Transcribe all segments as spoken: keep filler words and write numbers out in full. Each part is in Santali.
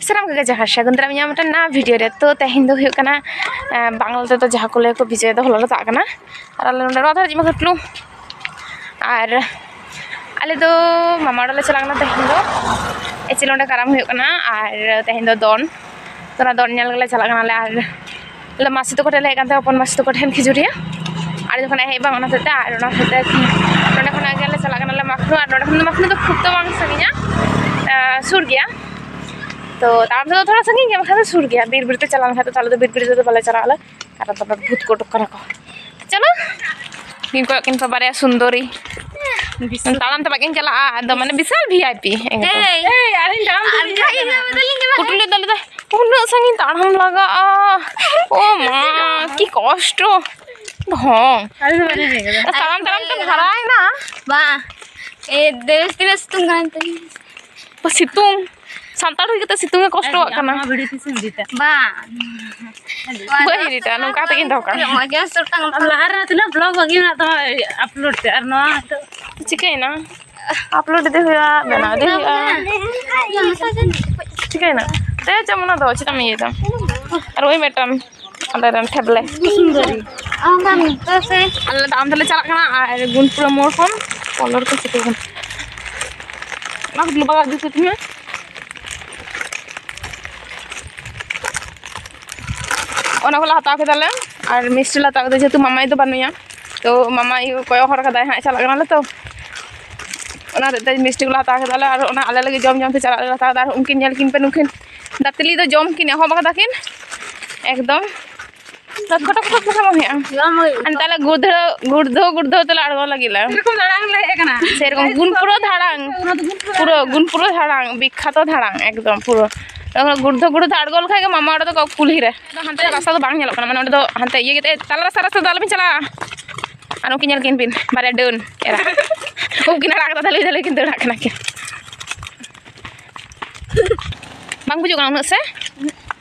ᱥᱟᱱᱟᱢ ᱠᱚᱜᱮ ᱡᱚᱦᱟᱨ, ᱥᱟᱹᱜᱩᱱ ᱫᱟᱨᱟᱢ ᱤᱧᱟᱹᱜ ᱢᱤᱫᱴᱮᱱ ᱱᱟᱣᱟ ᱵᱷᱤᱰᱤᱭᱳ ᱨᱮ᱾ ᱛᱚ, ᱛᱮᱦᱮᱧ ᱫᱚ ᱦᱩᱭᱩᱜ ᱠᱟᱱᱟ, ᱮᱸ, ᱵᱟᱝᱞᱟ ᱛᱮᱫᱚ ᱡᱟᱦᱟᱸ ᱠᱚ ᱞᱟᱹᱭᱟ ᱠᱚ ᱵᱤᱡᱚᱭᱟ ᱫᱚᱦᱚ ᱞᱟᱞᱚ ᱛᱟᱜ ᱠᱟᱱᱟ᱾ ᱟᱨ ᱟᱞᱮ ᱱᱚᱰᱮ ᱱᱚᱣᱟ ᱫᱷᱟᱨᱮ ᱢᱟ ᱠᱟᱹᱴᱞᱩ᱾ ᱟᱨ ᱟᱞᱮ ᱫᱚ ᱢᱟᱢᱟ ᱚᱲᱟᱜ ᱞᱮ ᱪᱟᱞᱟᱜ ᱠᱟᱱᱟ ᱛᱮᱦᱮᱧ ᱫᱚ᱾ ᱮᱠᱪᱩᱭᱮᱞᱤ ᱚᱸᱰᱮ ᱠᱟᱨᱟᱢ ᱦᱩᱭᱩᱜ ᱠᱟᱱᱟ, ᱟᱨ ᱛᱮᱦᱮᱧ ᱫᱚ ᱫᱚᱱ, ᱛᱚ, ᱚᱱᱟ ᱫᱚᱱ ᱧᱮᱞ ᱜᱮᱞᱮ ᱪᱟᱞᱟᱜ ᱠᱟᱱᱟᱞᱮ᱾ ᱟᱨ ᱟᱞᱮ ᱢᱟᱥᱤ ᱛᱟᱠᱚ ᱴᱷᱮᱱ ᱞᱮ ᱦᱮᱡ ᱠᱟᱱ ᱛᱟᱦᱮᱸ ᱦᱚᱯᱚᱱ ᱢᱟᱥᱤ ᱛᱟᱠᱚ ᱴᱷᱮᱱ ᱠᱷᱤᱡᱩᱨᱤᱭᱟᱹ, ᱟᱨ ᱡᱚᱠᱷᱚᱱ ᱦᱮᱡ ᱵᱟᱝ, ᱚᱱᱟ ᱦᱚᱛᱮᱡ ᱛᱮ, ᱟᱨ ᱚᱱᱟ ᱦᱚᱛᱮᱡ ᱛᱮ ᱱᱚᱸᱰᱮ ᱠᱷᱚᱱᱟᱜ ᱜᱮ ᱟᱞᱮ ᱪᱟᱞᱟᱜ ᱠᱟᱱᱟᱞᱮ ᱢᱟᱠᱷᱱᱩ᱾ ᱟᱨ ᱱᱚᱸᱰᱮ ᱠᱷᱚᱱ ᱫᱚ ᱢᱟᱠᱷᱱᱩ ᱫᱚ ᱠᱷᱩᱵ ᱫᱚ ᱵᱟᱝ ᱥᱟᱺᱜᱤᱧᱟ, ᱟᱸ, ᱥᱩᱨ ᱜᱮᱭᱟ᱾ ᱛᱚ, ᱛᱟᱲᱟᱢ ᱛᱮᱫᱚ ᱛᱷᱚᱲᱟ ᱥᱟᱺᱜᱤᱧ ᱜᱮᱭᱟ, ᱵᱟᱠᱷᱟᱱ ᱫᱚ ᱥᱩᱨ ᱜᱮᱭᱟ᱾ ᱵᱤᱨ ᱵᱤᱨ ᱛᱮ ᱪᱟᱞᱟᱣ ᱞᱮᱱᱠᱷᱟᱱ ᱫᱚ, ᱛᱟᱦᱚᱞᱮ ᱫᱚ ᱵᱤᱨ ᱵᱤᱨ ᱛᱮᱫᱚ ᱵᱟᱞᱮ ᱪᱟᱞᱟᱜ ᱟᱞᱮ, ᱠᱟᱨᱚᱱ ᱫᱚ ᱵᱷᱩᱛ ᱠᱚ ᱩᱰᱩᱠ ᱠᱟᱱᱟ ᱠᱚ᱾ ᱪᱚᱞᱚ, ᱠᱤᱱ ᱠᱚᱭᱚᱜ ᱠᱤᱱ ᱯᱮ ᱵᱟᱨᱭᱟ ᱥᱩᱱᱫᱚᱨᱤ᱾ ᱛᱟᱲᱟᱢ ᱛᱮ ᱵᱟᱹᱠᱤᱱ ᱪᱟᱞᱟᱜᱼᱟ, ᱟᱫᱚ ᱢᱟᱱᱮ ᱵᱤᱥᱟᱞ ᱵᱷᱤ ᱟᱭ ᱯᱤ ᱮᱠᱫᱚᱢ᱾ ᱮᱭ, ᱟᱨ ᱤᱧ ᱛᱟᱲᱟᱢ ᱛᱮ ᱵᱟᱹᱧ ᱪᱟᱞᱟᱜ ᱠᱟᱱᱟ᱾ ᱠᱩᱴᱩᱞᱤ ᱫᱚ ᱞᱟᱹᱭ ᱫᱟ, "ᱩᱱᱟᱹᱜ ᱥᱟᱺᱜᱤᱧ ᱛᱟᱲᱟᱢ ᱞᱟᱜᱟᱜᱼᱟ, ᱳ ᱢᱟ, ᱠᱤ ᱠᱚᱥᱴᱚ, ᱰᱷᱚᱝ᱾ ᱟᱞᱮ ᱫᱚ ᱵᱟᱞᱮ ᱞᱟᱹᱭ ᱠᱟᱫᱟ᱾ ᱛᱟᱲᱟᱢ ᱛᱟᱲᱟᱢ ᱛᱮᱢ ᱦᱟᱨᱟᱭᱮᱱᱟ?" ᱵᱟᱝ, ᱮ, ᱫᱮᱥ ᱛᱤᱱᱟᱹᱜ ᱥᱤᱛᱩᱝ ᱠᱟᱱᱟ ᱱᱤᱛᱚᱜ᱾ ᱥᱤᱛᱩᱝ, ᱥᱟᱱᱛᱟᱲ ᱦᱩᱭ ᱠᱟᱛᱮ ᱥᱤᱛᱩᱝ ᱮ ᱠᱚᱥᱴᱚᱣᱟᱜ ᱠᱟᱱᱟ᱾ ᱟᱢ ᱵᱷᱤᱰᱤᱭᱳ ᱛᱤᱥᱮᱢ ᱮᱰᱤᱴᱟ? ᱵᱟᱝ᱾ ᱵᱟᱹᱧ ᱮᱰᱤᱴᱟ, ᱱᱚᱝᱠᱟ ᱠᱟᱛᱮ ᱜᱤᱧ ᱫᱚᱦᱚ ᱠᱟᱜᱼᱟ᱾ ᱢᱚᱡᱽ ᱜᱮ ᱥᱩᱨ ᱛᱟᱢ᱾ ᱟᱨ ᱞᱟᱦᱟ ᱨᱮ ᱛᱤᱱᱟᱹᱜ ᱵᱞᱚᱜ ᱵᱟᱹᱜᱤ ᱢᱮᱱᱟᱜ ᱛᱟᱢᱟ ᱟᱯᱞᱳᱰ ᱛᱮ, ᱟᱨ ᱱᱚᱣᱟ ᱱᱤᱛᱚᱜ? ᱪᱤᱠᱟᱹᱭᱮᱱᱟ? ᱟᱯᱞᱳᱰ ᱤᱫᱤ ᱦᱩᱭᱩᱜᱼᱟ, ᱵᱮᱱᱟᱣ ᱤᱫᱤ ᱦᱩᱭᱩᱜᱼᱟ᱾ ᱪᱤᱠᱟᱹᱭᱮᱱᱟ? ᱛᱮ ᱪᱮᱫ ᱚᱱᱟ ᱫᱚ ᱪᱮᱫᱟᱜ ᱮᱢ ᱤᱭᱟᱹᱭᱮᱫᱟ? ᱟᱨ ᱳᱭ ᱢᱤᱫᱴᱟᱝ ᱟᱞᱮ ᱨᱮᱱ ᱴᱷᱮᱵᱞᱮ᱾ ᱥᱩᱱᱫᱚᱨᱤ᱾ ᱟᱞᱮ ᱫᱚ ᱟᱢ ᱛᱮᱞᱮ ᱪᱟᱞᱟᱜ ᱠᱟᱱᱟ ᱟᱨ ᱜᱩᱱᱯᱩᱨᱟ ᱢᱳᱲ ᱠᱷᱚᱱ ᱠᱚᱞᱚᱨ ᱠᱚ ᱥᱮᱴᱮᱨ ᱠᱟᱱᱟ᱾ ᱚᱱᱟ ᱠᱚ ᱵᱟᱵᱟ ᱡᱩᱛ ᱛᱤᱧᱟ᱾ ᱚᱱᱟ ᱠᱚᱞᱮ ᱦᱟᱛᱟᱣ ᱠᱮᱫᱟᱞᱮ ᱟᱨ ᱢᱤᱥᱴᱤ ᱞᱮ ᱦᱟᱛᱟᱣ ᱠᱮᱫᱟ, ᱡᱮᱦᱮᱛᱩ ᱢᱟᱢᱟᱭ ᱫᱚ ᱵᱟᱹᱱᱩᱭᱟ᱾ ᱛᱚ ᱢᱟᱢᱟ ᱟᱭᱳ ᱠᱚᱭᱚᱜ ᱦᱚᱨ ᱠᱟᱫᱟᱭ ᱦᱟᱸᱜ, ᱪᱟᱞᱟᱜ ᱠᱟᱱᱟᱞᱮ ᱛᱚ᱾ ᱚᱱᱟ ᱦᱚᱛᱮᱡ ᱛᱮ ᱢᱤᱥᱴᱤ ᱠᱚᱞᱮ ᱦᱟᱛᱟᱣ ᱠᱮᱫᱟᱞᱮ ᱟᱨ ᱚᱱᱟ ᱟᱞᱮ ᱞᱟᱹᱜᱤᱫ ᱡᱚᱢ ᱡᱚᱢ ᱛᱮ ᱪᱟᱞᱟᱜ ᱞᱮ ᱦᱟᱛᱟᱣ ᱠᱮᱫᱟ᱾ ᱟᱨ ᱩᱱᱠᱤᱱ ᱧᱮᱞ ᱠᱤᱱ ᱯᱮ, ᱱᱩᱠᱤᱱ ᱫᱟᱹᱛᱞᱤ ᱫᱚ ᱡᱚᱢ ᱠᱤᱱ ᱮᱦᱚᱵ ᱠᱟᱫᱟ ᱠᱤᱱ ᱮᱠᱫᱚᱢ᱾ ᱠᱷᱚᱴᱚ ᱠᱷᱚᱴᱚ ᱠᱚ ᱵᱟᱝ ᱦᱩᱭᱩᱜᱼᱟ᱾ ᱡᱚᱢ ᱦᱩᱭᱩᱜᱼᱟ᱾ ᱟᱨ ᱛᱟᱦᱞᱮ ᱜᱩᱲᱫᱷᱟᱹ, ᱜᱩᱲᱫᱷᱟᱹ, ᱜᱩᱲᱫᱷᱟᱹ ᱛᱮᱞᱮ ᱟᱬᱜᱚ ᱞᱟᱹᱜᱤᱫ ᱞᱮ᱾ ᱥᱮᱨᱚᱠᱚᱢ ᱫᱟᱬᱟᱱ ᱞᱮ ᱦᱮᱡ ᱟᱠᱟᱱᱟ᱾ ᱥᱮᱨᱚᱠᱚᱢ ᱜᱩᱱᱯᱩᱨᱟᱹ ᱫᱷᱟᱲᱟᱝ᱾ ᱚᱱᱟ ᱫᱚ ᱜᱩᱱᱯᱩᱨᱟᱹ ᱯᱩᱨᱟᱹ ᱫᱷᱟᱲᱟᱝ᱾ ᱜᱩᱱᱯᱩᱨᱟᱹ ᱫᱷᱟᱲᱟᱝ, ᱵᱤᱠᱠᱷᱟᱛᱚ ᱫᱷᱟᱲᱟᱝ, ᱮᱠᱫᱚᱢ ᱯᱩᱨᱟᱹ᱾ ᱜᱩᱲᱫᱷᱟᱹ, ᱜᱩᱲᱫᱷᱟᱹ ᱟᱬᱜᱚ ᱞᱮᱠᱷᱟᱱ ᱜᱮ ᱢᱟᱢᱟ ᱚᱲᱟᱜ ᱫᱚ ᱠᱩᱞᱦᱤ ᱨᱮ᱾ ᱦᱟᱱᱛᱮ ᱨᱟᱥᱛᱟ ᱫᱚ ᱵᱟᱝ ᱧᱮᱞᱚᱜ ᱠᱟᱱᱟ, ᱢᱟᱱᱮ ᱚᱸᱰᱮ ᱫᱚ ᱦᱟᱱᱛᱮ ᱤᱭᱟᱹ ᱠᱟᱛᱮ ᱛᱟᱞᱟ ᱨᱟᱥᱛᱟ, ᱨᱟᱥᱛᱟ ᱫᱚ ᱟᱞᱚᱵᱤᱱ ᱪᱟᱞᱟᱜᱼᱟ᱾ ᱟᱨ ᱩᱱᱠᱤᱱ ᱧᱮᱞ ᱠᱤᱱ ᱵᱤᱱ, ᱵᱟᱨᱭᱟ ᱰᱟᱹᱱ ᱮᱨᱟ᱾ ᱩᱱᱠᱤᱱ ᱟᱲᱟᱜ ᱠᱟᱫᱟ, ᱫᱷᱟᱹᱞᱩᱭ ᱫᱷᱟᱹᱞᱩᱭ ᱠᱤᱱ ᱫᱟᱹᱲᱟᱜ ᱠᱟᱱᱟ ᱠᱤᱱ᱾ ᱵᱟᱝ ᱵᱩᱡᱩᱜ ᱠᱟᱱᱟ ᱩᱱᱟᱹᱜ ᱥᱮ?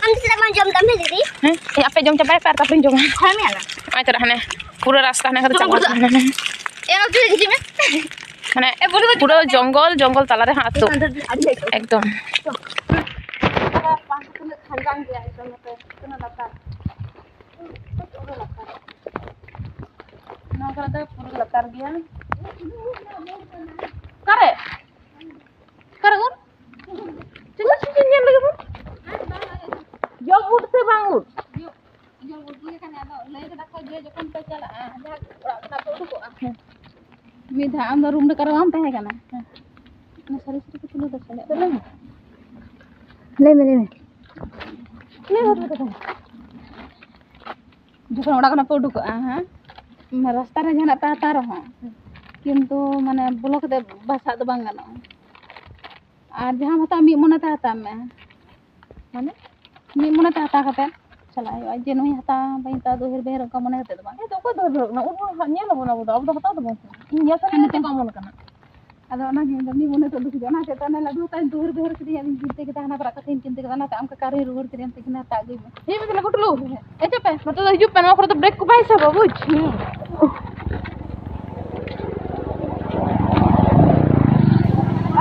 ᱟᱢ ᱫᱚ ᱪᱮᱫᱟᱜ ᱵᱟᱢ ᱡᱚᱢ ᱫᱟ ᱢᱮ ᱫᱤᱫᱤ? ᱦᱮᱸ, ᱤᱧ ᱟᱯᱮ ᱡᱚᱢ ᱪᱟᱵᱟᱭ ᱯᱮ ᱟᱨ ᱛᱟᱨᱯᱚᱨᱮᱧ ᱡᱚᱢᱟ᱾ ᱦᱳᱭ ᱢᱮ ᱟᱞᱟᱝ᱾ ᱱᱚᱜᱼᱚᱭ ᱛᱚᱨᱟ ᱦᱟᱱᱮ ᱯᱩᱨᱟᱹ ᱨᱟᱥᱛᱟ ᱦᱟᱱᱮ ᱠᱟᱛᱮ ᱪᱟᱵᱟ ᱠᱟᱱᱟ᱾ ᱮ, ᱱᱚᱛᱮ ᱦᱤᱡᱩᱜ ᱢᱮ᱾ ᱢᱟᱱᱮ ᱮ, ᱵᱚᱞᱮ ᱵᱚᱞᱮ ᱯᱩᱨᱟᱹ ᱡᱚᱝᱜᱚᱞ, ᱡᱚᱝᱜᱚᱞ ᱛᱟᱞᱟᱨᱮ ᱦᱟᱸᱜ ᱟᱹᱛᱩ᱾ ᱮᱠᱫᱚᱢ᱾ ᱯᱟᱸᱪ ᱛᱤᱱᱟᱹᱜ ᱠᱷᱟᱸᱡᱟᱝ ᱜᱮᱭᱟ ᱮᱠᱫᱚᱢ ᱱᱚᱛᱮ, ᱛᱤᱱᱟᱹᱜ ᱞᱟᱛᱟᱨ᱾ ᱯᱩᱨᱟᱹ ᱞᱟᱛᱟᱨ᱾ ᱱᱚᱣᱟ ᱠᱚᱨᱮ ᱫᱚ ᱯᱩᱨᱟᱹ ᱞᱟᱛᱟᱨ ᱜᱮᱭᱟ᱾ ᱚᱠᱟᱨᱮ? ᱚᱠᱟᱨᱮ ᱩᱫ? ᱪᱮᱫᱟᱜ ᱪᱮᱫ ᱧᱮᱞ ᱞᱟᱹᱜᱤᱫ ᱵᱚᱱ? ᱡᱚᱢ ᱩᱫ ᱥᱮ ᱵᱟᱝ ᱩᱫ? ᱡᱚᱢ ᱩᱫ ᱜᱮ ᱠᱟᱱᱟ, ᱟᱫᱚ ᱞᱟᱹᱭ ᱠᱟᱫᱟ ᱠᱚ ᱡᱮ ᱡᱚᱠᱷᱚᱱ ᱯᱮ ᱪᱟᱞᱟᱜᱼᱟ, ᱡᱟᱦᱟᱸ ᱚᱲᱟᱜ ᱠᱷᱚᱱᱟᱜ ᱯᱮ ᱩᱰᱩᱠᱚᱜᱼᱟ, ᱢᱤᱫ ᱫᱷᱟᱣ ᱟᱢ ᱫᱚ ᱨᱩᱢ ᱨᱮ ᱚᱠᱟᱨᱮ ᱵᱟᱢ ᱛᱟᱦᱮᱸ ᱠᱟᱱᱟ᱾ ᱚᱱᱟ ᱥᱟᱹᱨᱤ ᱥᱟᱹᱨᱤ ᱠᱚ ᱛᱩᱞᱟᱹᱣ ᱫᱚ ᱪᱟᱞᱟᱜ ᱠᱟᱱᱟ᱾ ᱞᱟᱹᱭ ᱢᱮ, ᱞᱟᱹᱭ ᱢᱮ᱾ ᱞᱟᱹᱭ ᱢᱮ, ᱞᱟᱹᱭ ᱢᱮ᱾ ᱡᱚᱠᱷᱚᱱ ᱚᱲᱟᱜ ᱠᱷᱚᱱᱟᱜ ᱯᱮ ᱩᱰᱩᱠᱚᱜᱼᱟ, ᱦᱮᱸ, ᱨᱟᱥᱛᱟ ᱨᱮ ᱡᱟᱦᱟᱱᱟᱜ ᱯᱮ ᱦᱟᱛᱟᱣ ᱨᱮᱦᱚᱸ, ᱠᱤᱱᱛᱩ ᱢᱟᱱᱮ ᱵᱚᱞᱚ ᱠᱟᱛᱮ ᱵᱟᱥᱟᱜ ᱫᱚ ᱵᱟᱝ ᱜᱟᱱᱚᱜᱼᱟ᱾ ᱟᱨ ᱡᱟᱦᱟᱸᱢ ᱦᱟᱛᱟᱣᱟ ᱢᱤᱫ ᱢᱚᱱᱮᱛᱮ ᱦᱟᱛᱟᱣ ᱢᱮ, ᱢᱟᱱᱮ ᱢᱤᱫ ᱢᱚᱱᱮᱛᱮ ᱦᱟᱛᱟᱣ ᱠᱟᱛᱮ ᱪᱟᱞᱟᱜ ᱦᱩᱭᱩᱜᱼᱟ᱾ ᱡᱮ ᱱᱩᱭ ᱦᱟᱛᱟᱣᱟ, ᱵᱟᱹᱧ ᱦᱟᱛᱟᱣᱟ, ᱫᱩᱦᱮᱨ ᱵᱮᱦᱮᱨ ᱚᱱᱠᱟ ᱢᱚᱱᱮ ᱠᱟᱛᱮ ᱫᱚ ᱵᱟᱝ᱾ ᱦᱮᱸ, ᱛᱚ ᱚᱠᱚᱭ ᱫᱩᱦᱮᱨ ᱵᱮᱦᱮᱨᱚᱜ ᱠᱟᱱᱟ? ᱩᱱ ᱵᱚᱱ ᱧᱮᱞ ᱟᱵᱚᱱ, ᱟᱵᱚ ᱫᱚ, ᱟᱵᱚ ᱫᱚ ᱦᱟᱛᱟᱣ ᱫᱚᱵᱚᱱ ᱥᱮ᱾ ᱤᱧ ᱧᱮᱞ ᱥᱟᱱᱟᱧᱟ ᱪᱮᱫ ᱠᱚ ᱚᱢᱚᱱ ᱠᱟᱱᱟ᱾ ᱟᱫᱚ ᱚᱱᱟᱜᱮ ᱤᱧ ᱫᱚ ᱢᱤᱫ ᱢᱚᱱᱮ ᱛᱮ ᱩᱰᱩᱠ ᱦᱤᱡᱩᱜᱼᱟ᱾ ᱚᱱᱟ ᱦᱚᱛᱮᱡ ᱛᱮ ᱚᱱᱮ ᱞᱟᱹᱰᱩ ᱦᱟᱛᱟᱣ ᱤᱧ ᱫᱩᱦᱮᱨ ᱵᱮᱦᱮᱨ ᱠᱮᱫᱮᱭᱟ, ᱤᱧ ᱪᱤᱱᱛᱟᱹ ᱠᱮᱫᱟ, ᱦᱟᱱᱟ ᱯᱟᱨᱟᱜ ᱠᱟᱛᱷᱟᱧ ᱪᱤᱱᱛᱟᱹ ᱠᱮᱫᱟ, ᱟᱢ ᱠᱟᱠᱟ ᱟᱨᱦᱚᱸᱧ ᱨᱩᱣᱟᱹᱲ ᱠᱮᱫᱮᱭᱟ, ᱚᱱᱛᱮ ᱠᱤᱱ ᱦᱟᱛᱟᱣ ᱟᱹᱜᱩᱭ ᱢᱮ᱾ ᱦᱮᱡ ᱢᱮ ᱛᱟᱦᱞᱮ ᱜᱩᱴᱞᱩ, ᱦᱤᱡᱩᱜ ᱯᱮ, ᱱᱚᱣᱟ ᱠᱚᱨᱮ ᱫᱚ ᱵᱨᱮᱠ ᱠᱚ ᱵᱟᱭ ᱥᱟᱵᱟ, ᱵᱩᱡᱽ? ᱦᱩᱸ᱾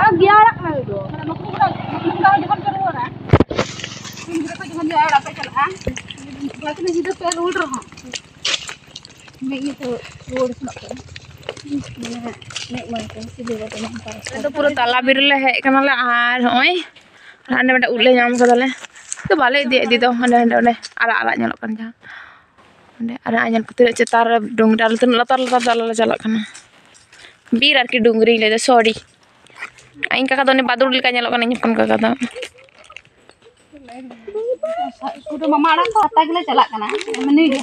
ᱟᱨ ᱜᱮᱭᱟ ᱟᱲᱟᱜ ᱠᱟᱱᱟ ᱱᱤᱛ ᱫᱚ᱾ ᱢᱟᱱᱮ ᱱᱩᱠᱩ ᱠᱚ, ᱱᱩᱠᱩ ᱠᱚ ᱡᱚᱠᱷᱚᱱ ᱯᱮ ᱨᱩᱣᱟᱹᱲᱟ, ᱩᱱ ᱡᱚᱠᱷᱚᱱ ᱡᱚᱠᱷᱚᱱ ᱜᱮᱭᱟ ᱟᱲᱟᱜ ᱯᱮ ᱪᱟᱞᱟᱜᱼᱟ, ᱡᱟᱦᱟᱸ ᱛᱤᱱᱟᱹᱜ ᱧᱤᱫᱟᱹ ᱯᱮ ᱨᱩᱣᱟᱹᱲ ᱨᱮᱦᱚᱸ, ᱢᱤᱫ ᱜᱮ ᱛᱚ ᱨᱩᱣᱟᱹᱲ ᱥᱮᱱᱚᱜ ᱠᱟᱱᱟ᱾ ᱢᱟᱱᱮ ᱢᱤᱫ ᱢᱚᱱᱮ ᱛᱮ ᱥᱤᱵᱤᱞ ᱠᱟᱛᱮ ᱧᱟᱢ ᱯᱟᱨᱚᱢ᱾ ᱟᱞᱮ ᱫᱚ ᱯᱩᱨᱟᱹ ᱛᱟᱞᱟ ᱵᱤᱨ ᱨᱮᱞᱮ ᱦᱮᱡ ᱠᱟᱱᱟᱞᱮ, ᱟᱨ ᱦᱚᱸᱜᱼᱚᱭ ᱦᱟᱸᱰᱮ ᱢᱤᱫᱴᱟᱝ ᱩᱫ ᱞᱮ ᱧᱟᱢ ᱠᱟᱫᱟᱞᱮ᱾ ᱛᱚ ᱵᱟᱞᱮ ᱤᱫᱤᱭᱟ ᱤᱫᱤ ᱫᱚ, ᱦᱟᱸᱰᱮ ᱦᱟᱸᱰᱮ ᱚᱸᱰᱮ ᱟᱨᱟᱜ ᱟᱨᱟᱜ ᱧᱮᱞᱚᱜ ᱠᱟᱱ ᱡᱟᱦᱟᱸ, ᱚᱸᱰᱮ ᱟᱨᱟᱜ ᱧᱮᱞ ᱠᱟᱛᱮ ᱛᱤᱱᱟᱹᱜ ᱪᱮᱛᱟᱱ ᱨᱮ ᱰᱩᱝᱨᱤ, ᱟᱞᱮ ᱛᱤᱱᱟᱹᱜ ᱞᱟᱛᱟᱨ ᱞᱟᱛᱟᱨ ᱛᱮ ᱟᱞᱮ ᱞᱮ ᱪᱟᱞᱟᱜ ᱠᱟᱱᱟ᱾ ᱵᱤᱨ ᱟᱨᱠᱤ, ᱰᱩᱝᱨᱤᱧ ᱞᱟᱹᱭᱫᱟ, ᱥᱚᱨᱤ᱾ ᱤᱧ ᱠᱟᱠᱟ ᱫᱚ ᱩᱱᱤ ᱵᱟᱫᱩᱲ ᱞᱮᱠᱟ ᱧᱮᱞᱚᱜ ᱠᱟᱱᱟ, ᱤᱧ ᱦᱚᱯᱚᱱ ᱠᱟᱠᱟ ᱫᱚ᱾ ᱥᱩᱫᱷᱩ ᱢᱟᱢᱟ ᱟᱲᱟᱜ ᱠᱚ ᱦᱟᱛᱟ ᱜᱮᱞᱮ ᱪᱟᱞᱟᱜ ᱠᱟᱱᱟ, ᱮᱢᱱᱤ ᱜᱮ᱾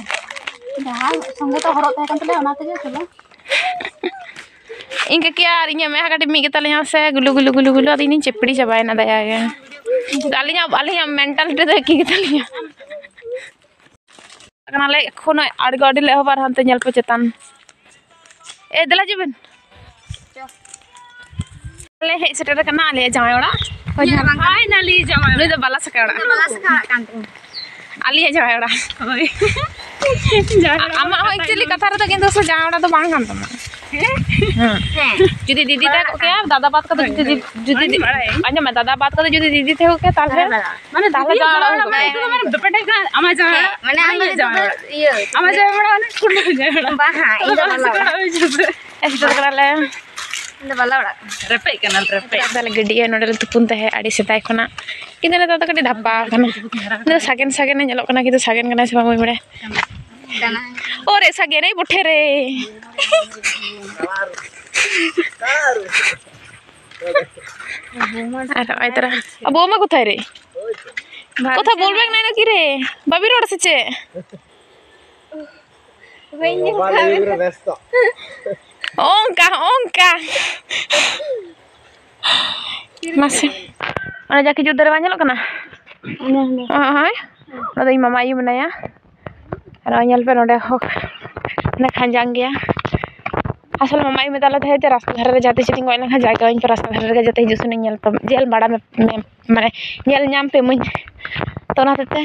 ᱡᱟᱦᱟᱸ ᱥᱚᱸᱜᱮ ᱛᱮ ᱦᱚᱨᱚᱜ ᱛᱟᱦᱮᱸ ᱠᱟᱱ ᱛᱟᱞᱮᱭᱟ, ᱚᱱᱟ ᱛᱮᱜᱮ ᱪᱚᱞᱚ᱾ ᱤᱧ ᱠᱟᱹᱠᱤ ᱟᱨ ᱤᱧᱟᱹᱜ ᱢᱮᱫᱦᱟ ᱠᱟᱹᱴᱤᱡ ᱢᱤᱫ ᱜᱮᱛᱟᱞᱤᱧᱟ ᱥᱮ, ᱜᱩᱞᱩ ᱜᱩᱞᱩ ᱜᱩᱞᱩ ᱜᱩᱞᱩ, ᱟᱫᱚ ᱤᱧ ᱫᱚᱧ ᱪᱮᱯᱲᱤ ᱪᱟᱵᱟᱭᱮᱱᱟ ᱫᱟᱭᱟ ᱜᱮ᱾ ᱟᱹᱞᱤᱧᱟᱜ, ᱟᱹᱞᱤᱧᱟᱜ ᱢᱮᱱᱴᱟᱞᱤᱴᱤ ᱫᱚ ᱮᱠᱤ ᱜᱮᱛᱟᱞᱤᱧᱟ᱾ ᱠᱟᱱᱟᱞᱮ ᱮᱠᱷᱚᱱᱳ ᱟᱹᱰᱤ ᱜᱮ ᱟᱹᱰᱤ ᱞᱮ ᱮᱦᱚᱵᱟ, ᱟᱨ ᱦᱟᱱᱛᱮ ᱧᱮᱞ ᱯᱮ ᱪᱮᱛᱟᱱ᱾ ᱮ, ᱫᱮᱞᱟ ᱦᱤᱡᱩᱜ ᱵᱮᱱ᱾ ᱞᱮ ᱦᱮᱡ ᱥᱮᱴᱮᱨ ᱟᱠᱟᱱᱟ ᱟᱞᱮᱭᱟᱜ ᱡᱟᱶᱟᱭ ᱚᱲᱟᱜ᱾ ᱯᱷᱟᱭᱱᱟᱞᱤ ᱡᱟᱶᱟᱭ ᱚᱲᱟᱜ᱾ ᱱᱩᱭ ᱫᱚ ᱵᱟᱞᱟ ᱥᱟᱠᱟ ᱚᱲᱟᱜ᱾ ᱵᱟᱞᱟ ᱥᱟᱠᱟ ᱚᱲᱟᱜ ᱠᱟᱱ ᱛᱟᱵᱚᱱᱟ᱾ ᱟᱞᱮᱭᱟᱜ ᱡᱟᱶᱟᱭ ᱚᱲᱟᱜ᱾ ᱦᱳᱭ᱾ ᱡᱟᱶᱟᱭ ᱚᱲᱟᱜ ᱟᱢᱟᱜ ᱦᱚᱸ ᱠᱟᱛᱷᱟ actually ᱠᱟᱛᱷᱟ ᱨᱮᱫᱚ ᱠᱤᱱᱛᱩ ᱥᱮ ᱡᱟᱶᱟᱭ ᱚᱲᱟᱜ ᱫᱚ ᱵᱟᱝ ᱠᱟᱱ ᱛᱟᱢᱟ᱾ ᱦᱮᱸ᱾ ᱦᱮᱸ᱾ ᱡᱩᱫᱤ ᱫᱤᱫᱤ ᱛᱟᱦᱮᱸ ᱠᱚᱜ ᱠᱮᱭᱟ, ᱫᱟᱫᱟ ᱵᱟᱫ ᱠᱟᱛᱮ ᱡᱩᱫᱤ, ᱡᱩᱫᱤ, ᱟᱸᱡᱚᱢ ᱢᱮ, ᱫᱟᱫᱟ ᱵᱟᱫ ᱠᱟᱛᱮ ᱡᱩᱫᱤ ᱫᱤᱫᱤ ᱛᱟᱦᱮᱸ ᱠᱚᱜ ᱠᱮᱭᱟ, ᱛᱟᱦᱞᱮ, ᱢᱟᱱᱮ ᱛᱟᱦᱞᱮ ᱫᱤᱫᱤ ᱡᱟᱶᱟᱭ ᱚᱲᱟᱜ ᱦᱩᱭ ᱠᱚᱜ ᱜᱮᱭᱟ᱾ ᱢᱟᱱᱮ ᱫᱚ ᱢᱟᱱᱮ ᱵᱮᱯᱟᱨ ᱴᱟᱜ ᱠᱟᱱᱟ, ᱟᱢᱟᱜ ᱡᱟᱶᱟᱭ ᱚᱲᱟᱜ, ᱦᱮᱸ, ᱢᱟᱱᱮ ᱟᱢ ᱫᱚ ᱤᱧᱟᱹᱜ ᱡᱟᱶᱟᱭ ᱚᱲᱟᱜ᱾ ᱤᱭᱟᱹ, ᱟᱢᱟᱜ ᱡᱟᱶᱟᱭ ᱚᱲᱟᱜ ᱢᱟᱱᱮ ᱠᱩᱲᱤ ᱡᱟᱶᱟᱭ ᱚᱲᱟᱜ᱾ ᱵᱟᱝ, ᱦᱮᱸ, ᱤᱧ ᱫᱚ ᱵᱟᱞᱟ ᱚᱲᱟᱜ᱾ ᱦᱩᱭ ᱡᱩᱛ᱾ ᱮᱥ ᱫᱚ ᱠᱟᱱᱟᱞᱮ᱾ ᱤᱧ ᱫᱚ ᱵᱟᱞᱟ ᱚᱲᱟᱜ᱾ ᱨᱮᱯᱮᱡ ᱠᱟᱱᱟ, ᱨᱮᱯᱮᱡ᱾ ᱛᱟᱦᱞᱮ ᱜᱟᱹᱰᱭᱟᱹ ᱱᱚᱰᱮ ᱞᱮ ᱛᱩᱯᱩᱱ ᱛᱟᱦᱮᱸᱫ ᱟᱹᱰᱤ ᱥᱮᱫᱟᱭ ᱠᱷᱚᱱᱟᱜ᱾ ᱠᱤᱱᱛᱩ ᱱᱮᱛᱟᱨ ᱫᱚ ᱠᱟᱹᱴᱤᱡ ᱰᱷᱟᱯᱟ ᱟᱠᱟᱱᱟ᱾ ᱱᱤᱛᱚᱜ ᱫᱚ ᱥᱟᱜᱮᱱ, ᱥᱟᱜᱮᱱᱮ ᱧᱮᱞᱚᱜ ᱠᱟᱱᱟ, ᱠᱤᱱᱛᱩ ᱥᱟᱜᱮᱱ ᱠᱟᱱᱟᱭ ᱥᱮ ᱵᱟᱝ ᱵᱟᱹᱧ ᱵᱟᱲᱟᱭᱟ᱾ ᱠᱟᱱᱟ᱾ ᱳ ᱨᱮ ᱥᱟᱜᱮᱱ, ᱮᱭ ᱵᱚᱴᱷᱮ ᱨᱮ᱾ ᱟᱨ ᱱᱚᱜᱼᱚᱭ ᱛᱟᱨᱟ, ᱟᱵᱚ ᱢᱟ ᱠᱳᱛᱷᱟᱭ ᱨᱮ? ᱠᱳᱛᱷᱟ ᱵᱚᱞᱵᱮ ᱱᱟᱭ ᱱᱟ ᱠᱤ ᱨᱮ? ᱵᱟᱵᱤ ᱨᱚᱲ ᱥᱮ ᱪᱮᱫ? ᱵᱟᱹᱧ ᱧᱮᱞ ᱠᱟᱜ ᱢᱮ᱾ ᱚᱱᱠᱟ, ᱚᱱᱠᱟ᱾ ᱢᱟᱥᱮ, ᱚᱱᱟ ᱡᱟ ᱠᱷᱤᱡᱩᱨ ᱫᱟᱨᱮ ᱵᱟᱝ ᱧᱮᱞᱚᱜ ᱠᱟᱱᱟ? ᱦᱳᱭ, ᱚᱱᱟ ᱫᱚ ᱤᱧ ᱢᱟᱢᱟ ᱟᱭᱳ ᱢᱮᱱᱟᱭᱟ᱾ ᱟᱨ ᱱᱚᱜᱼᱚᱭ ᱧᱮᱞ ᱯᱮ, ᱱᱚᱸᱰᱮ ᱦᱚᱸ ᱚᱱᱟ ᱠᱷᱟᱸᱡᱟᱝ ᱜᱮᱭᱟ᱾ ᱟᱥᱚᱞ ᱢᱟᱢᱟ ᱟᱭᱳ ᱢᱮᱛᱟ ᱞᱮ ᱛᱟᱦᱮᱸᱫ ᱡᱮ ᱨᱟᱥᱛᱟ ᱫᱷᱟᱨᱮ ᱨᱮ ᱡᱟᱦᱟᱸ ᱛᱤᱥ ᱡᱩᱫᱤᱧ ᱜᱚᱡ ᱞᱮᱱᱠᱷᱟᱱ ᱡᱟᱭᱜᱟ ᱟᱹᱧ ᱯᱮ, ᱨᱟᱥᱛᱟ ᱫᱷᱟᱨᱮ ᱨᱮᱜᱮ ᱡᱟᱛᱮ ᱦᱤᱡᱩᱜ ᱥᱮᱱᱚᱜ ᱤᱧ ᱧᱮᱞ ᱯᱮ, ᱧᱮᱞ ᱵᱟᱲᱟ ᱢᱮ, ᱢᱮ, ᱢᱟᱱᱮ ᱧᱮᱞ ᱧᱟᱢ ᱯᱮ ᱢᱟᱹᱧ᱾ ᱛᱚ ᱚᱱᱟ ᱦᱚᱛᱮᱡ ᱛᱮ